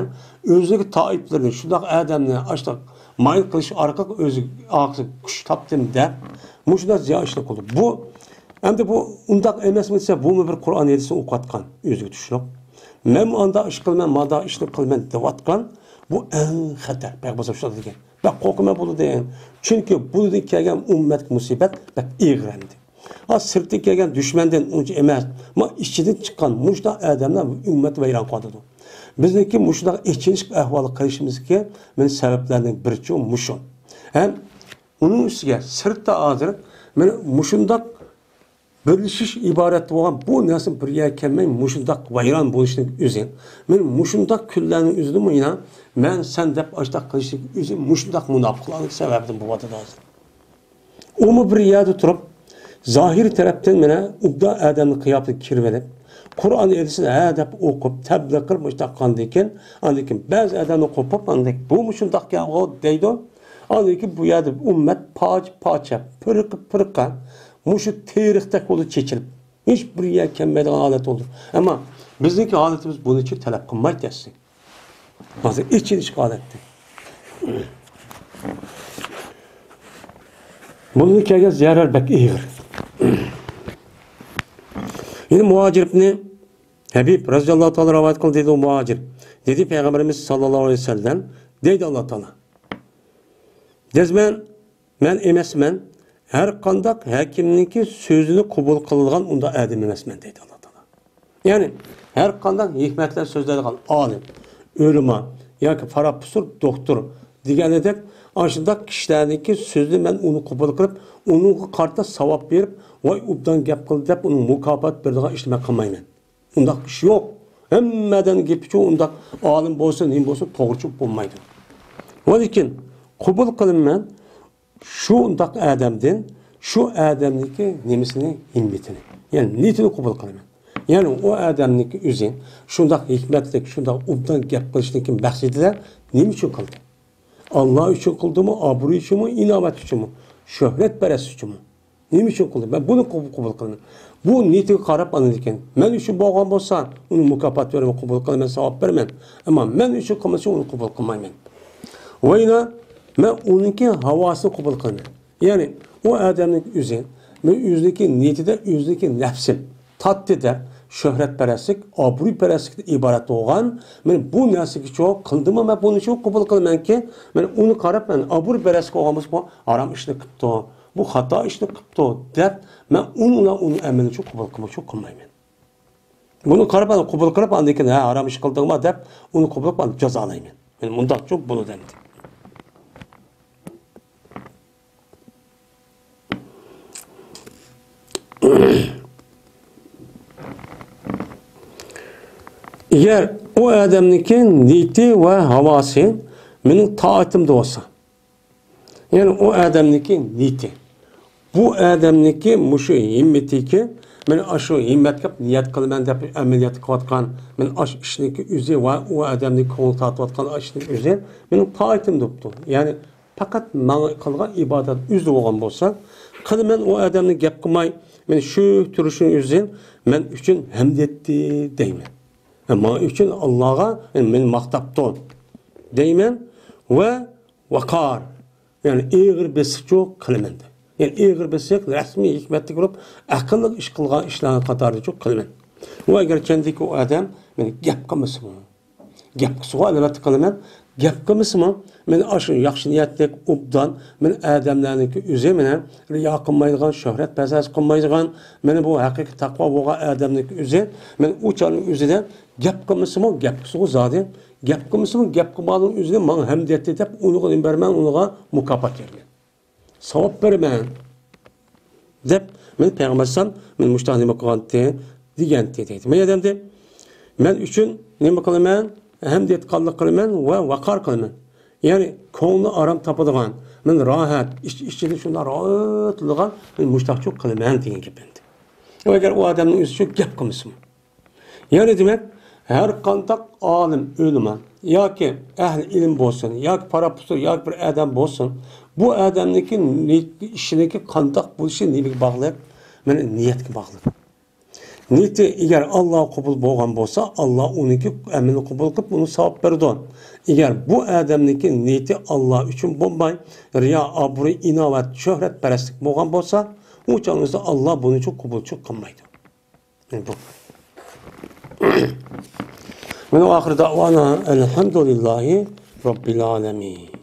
ئۆزىنىڭكى تائىپىلىرىنى شۇنداق ئادەمنى ئاشۇنداق مايىل قىلىش ئارقىلىق ئۆزى ئارقىسىغا كۈچ تاپتىم دەپ، مۇشۇنداق زىيان ئىشنى قىلدى. بۇ، ئەمدى بۇ ئۇنداق ئەمەسمۇ دېسە، بۇمۇ بىر قۇرئان، ھەدىسنى ئوقۇۋاتقان، ئۆزىگە تۇشلۇق. مەن ئانداق ئىش قىلىمەن، مانداق ئىشنى قىلىمەن دەۋاتقان، بۇ ئەڭ خەتەر. پەيغەمبەر شۇنداق دېگەن. بەك قورقىمەن بۇنىڭدىن. چۈنكى بۇنىڭدىن كەلگەن ئۈممەتكە مۇسىبەت بەك ئېغىر ئەمدى. ھا، سىرتتىن كەلگەن دۈشمەندىن ئۇنچە ئەمەس. ما ئىچىدىن چىققان مۇشۇنداق ئادەملەر ئۈممەت ۋەيران قىلىۋاتىدۇ. بىزنىڭكى مۇشۇنداق ئېچىنىشلىق ئەھۋالغا قېلىشىمىزدىكى مانا سەۋەبلەرنىڭ بىرىچۇ مۇشۇ. ھەم ئۇنىڭ ئۈستىگە سىرتتا ھازىر مانا مۇشۇنداق بىرلىشىش ئىبارەت بولغان بۇ نەرسە بىر يەرگە كەلمەي مۇشۇنداق ۋەيران بولۇشنىڭ ئۆزى. مانا مۇشۇنداق كۈنلەرنىڭ ئۆزىدىمۇ يەنە مەن سەن دەپ ئاشۇنداق قىلىشنىڭ ئۆزى مۇشۇنداق مۇناپىقلارنىڭ سەۋەبىدىن بولۇۋاتىدۇ ھازىر. ئۇمۇ بىر يەردە تۇرۇپ، زاھىرىي تەرەپتىن مانا ئوبدان ئادەمنىڭ قىياپىتىگە كىرىۋېلىپ، قۇرئان، ھەدىسنى ھە دەپ ئوقۇپ، تەبلىغ قىلىپ، مۇشۇنداق قىلغاندىن كېيىن، ئاندىن كېيىن بەزى ئادەملەر قوپۇپ، ئاندىن كېيىن بۇمۇ شۇنداق گەپ دەيدۇ. ئاندىن كېيىن بۇ يەردە ئۈممەت پارچە-پارچە، پىرقە-پىرقە، مۇشۇ تېرىقتەك بولۇپ چېچىلىپ، ھېچ بىر يەرگە كەلمەيدىغان ھالەت بولدى. ئەمما بىزنىڭكى ھالىتىمىز بۇنى ئۈچۈن تەلەپ قىلمايتتى ئەسلى. ھازىر ئېچىنىشقا ھالەتتە. بۇندىن كەلگەن زەرەر بەك ئېغىر. يەنە مۇھاجىر ئىبنى ھەبىب رەزىياللاھۇ تائالا رىۋايەت قىلدى، دېدى ئۇ مۇھاجىر. دېدى پەيغەمبىرىمىز ساللاللاھۇ ئەلەيھى ۋەسەللەم، دەيدۇ ئاللا تائالا. دەيمەن، مەن ئەمەسمەن، ھەر قانداق ھەكىمنىڭكى سۆزىنى قوبۇل قىلىدىغان ئۇنداق ئادەم ئەمەسمەن، دەيدۇ ئاللا تائالا. يەنى، ھەر قانداق ھېكمەتلەر سۆزلەيدىغان ئالىم، ئۆلىما ياكى پروفېسسور، دوختۇر دېگەنىدەك، ئاشۇنداق كىشىلەرنىڭكى سۆزىنى مەن ئۇنى قوبۇل قىلىپ، ئۇنىڭغا قارىتا ساۋاب بېرىپ، ۋاي، ئوبدان گەپ قىلدى دەپ، ئۇنىڭ مۇكاپات بېرىدىغان ئىشنى مەن قىلمايمەن. ئۇنداق ئىش يوق. ھەممە ئادەمنىڭ گېپىچۇ ئۇنداق ئالىم بولسۇن، نېمە بولسۇن، توغرىچۇ بولمايدۇ. ۋە لېكىن قوبۇل قىلىمەن شۇنداق ئادەمدىن شۇ ئادەمنىڭكى نېمىسىنى، ھىممىتىنى، يەنى نىيىتىنى قوبۇل قىلىمەن. يەنى ئۇ ئادەمنىڭكى ئۆزى شۇنداق ھېكمەتلىك، شۇنداق ئوبدان گەپ قىلىشنىڭكى مەقسىتىدە نېمە ئۈچۈن قىلدى؟ ئاللا ئۈچۈن قىلدىمۇ، ئابرۇي ئۈچۈنمۇ، ئىناۋەت ئۈچۈنمۇ، شۆھرەتپەرەس ئۈچۈنمۇ؟ نېمە ئۈچۈن قىلدى؟ مەن بۇنى قوبۇل، قوبۇل قىلىمەن. بۇ نىيىتىگە قاراپ ئاندىن كېيىن، مەن ئۈچۈن بولغان بولسا، ئۇنى مۇكاپات بېرىمەن، قوبۇل قىلىمەن، ساۋاب بېرىمەن. ئەمما مەن ئۈچۈن قىلمىسا، ئۇنى قوبۇل قىلمايمەن. ۋە يەنە مەن ئۇنىڭكى ھاۋاسىنى قوبۇل قىلىمەن. يەنى ئۇ ئادەمنىڭ ئۆزى، مەن ئۆزىنىڭكى نىيىتىدە ئۆزىنىڭكى نەپسى تارتتى دەپ، شۆھرەتپەرەسلىك، ئابرۇيپەرەسلىكتىن ئىبارەت بولغان، مەن بۇ نەرسىگىچۇ قىلدىمۇ، مەن بۇنىچۇ قوبۇل قىلىمەنكى، مەن ئۇنى قاراپ، مەن ئابرۇيپەرەسلىك بولغان بولسا، بۇ ھارام ئىشنى قىپتۇ، بۇ خاتا ئىشنى قىپتۇ دەپ، مەن ئۇنىڭ ئۇنىڭ ئەمىلىچۇ قوبۇل قىلمىچۇ قىلمايمەن. بۇنى قاراپ، مەن قوبۇل قىلىپ، ئاندىن كېيىن، ھە، ھارام ئىش قىلدىڭما دەپ، ئۇنى قوبۇل قىلىپ، جازالايمەن. مەن مۇنداقچۇ بولىدۇ ئەمدى. ئەگەر ئۇ ئادەمنىڭكى نىيىتى ۋە ھاۋاسى مېنىڭ تائىتىمدا بولسا، يەنى ئۇ ئادەمنىڭكى نىيىتى، بۇ ئادەمنىڭكى مۇشۇ ھىممىتىكى، مەن ئاشۇ ھىممەتكە نىيەت قىلىمەن دەپ ئەمەلىيەتتە قىلىۋاتقان، مەن ئاشۇ ئىشنىڭكى ئۆزى ۋە ئۇ ئادەمنىڭ كۆڭلى تارتىۋاتقان ئاشۇنىڭ ئۆزى مېنىڭ تائىتىمدا بوپتۇ. يەنى پەقەت ماڭا قىلغان ئىبادەت ئۆزى بولغان بولسا، قېنى مەن ئۇ ئادەمنى گەپ قىلماي، مەن شۇ تۇرۇشنىڭ ئۆزى مەن ئۈچۈن ھەمد ئېيتتى دەيمەن. ماڭا ئۈچۈن ئاللاغا مېنى ماختاپتۇ دەيمەن ۋە ۋەقار، يەنى ئېغىر بېسىقچۇ قىلىمەن دەپ. يەنى ئېغىر بېسىق، رەسمىي ھېكمەتلىك بولۇپ، ئەقىللىق ئىش قىلغان ئىشلارنىڭ قاتارىدىچۇ قىلىمەن. ئۇ ئەگەر كەندىكى ئۇ ئادەم مېنى گەپ قىلمىسىمۇ، گەپ قىلسىغۇ ئەلۋەتتە قىلىمەن، گەپ قىلمىسىمۇ، مېنى ئاشۇ ياخشى نىيەتلىك، ئوبدان، مېنى ئادەملەرنىڭكى ئۆزى مېنى رىيا قىلمايدىغان، شۆھرەت پەرەز قىلمايدىغان، مېنى بۇ ھەقىقىي تەقۋا بولغان ئادەمنىڭكى ئۆزى، مېنى ئۇ چاغنىڭ ئۆزىدە گەپ قىلمىسىمۇ، گەپ قىلسىغۇ زادى، گەپ قىلمىسىمۇ، گەپ قىلمىغاننىڭ ئۆزىنى ماڭا ھەمدە ئېيتتى دەپ، ئۇنىڭغا نېمە بېرىمەن، ئۇنىڭغا مۇكاپات بېرىمەن. ساۋاب بېرىمەن، دەپ مېنى پەيغەمبەر ئەلەيھىسسالام مېنى مۇشۇنداق نېمە قىلغانتى، دېگەنتى دەيدۇ. مەن ئادەمدە مەن ئۈچۈن نېمە قىلىمەن؟ ھەمدە ئېيتقانلىق قىلىمەن ۋە ۋەقار قىلىمەن. يەنى كۆڭلى ئارام تاپىدىغان، مېنى راھەت، ئىچ-، ئىچىدە شۇنداق راھەت بولىدىغان، مەن مۇشۇنداقچۇ قىلىمەن دېگەن گەپ ئەمدى. ئەگەر ئۇ ئادەمنىڭ ئۆزى شۇ گەپ قىلمىسىمۇ. يەنى دېمەك، ھەر قانداق ئالىم، ئۆلىما ياكى ئەھلى ئىلىم بولسۇن، ياكى پروفېسسور، ياكى بىر ئادەم بولسۇن، بۇ ئادەمنىڭكى نى-، ئىشىنىڭكى قانداق بولۇشى نېمىگە باغلىق؟ مانا نىيەتكە باغلىق. نىيىتى ئەگەر ئاللا قوبۇل بولغان بولسا، ئاللا ئۇنىڭكى ئەمىلىنى قوبۇل قىلىپ، ئۇنى ساۋاب بېرىدۇ. ئەگەر بۇ ئادەمنىڭكى نىيىتى ئاللا ئۈچۈن بولماي، رىيا، ئابرۇي، ئىناۋەت، شۆھرەتپەرەسلىك بولغان بولسا، ئۇ چاغنىڭدا ئاللا بۇنى قوبۇلچۇ قىلمايدۇ. بۇ. مانا ئاخىر دەئۋانا ئەلھەمدۇلىللاھى رەببىل ئالەمىن.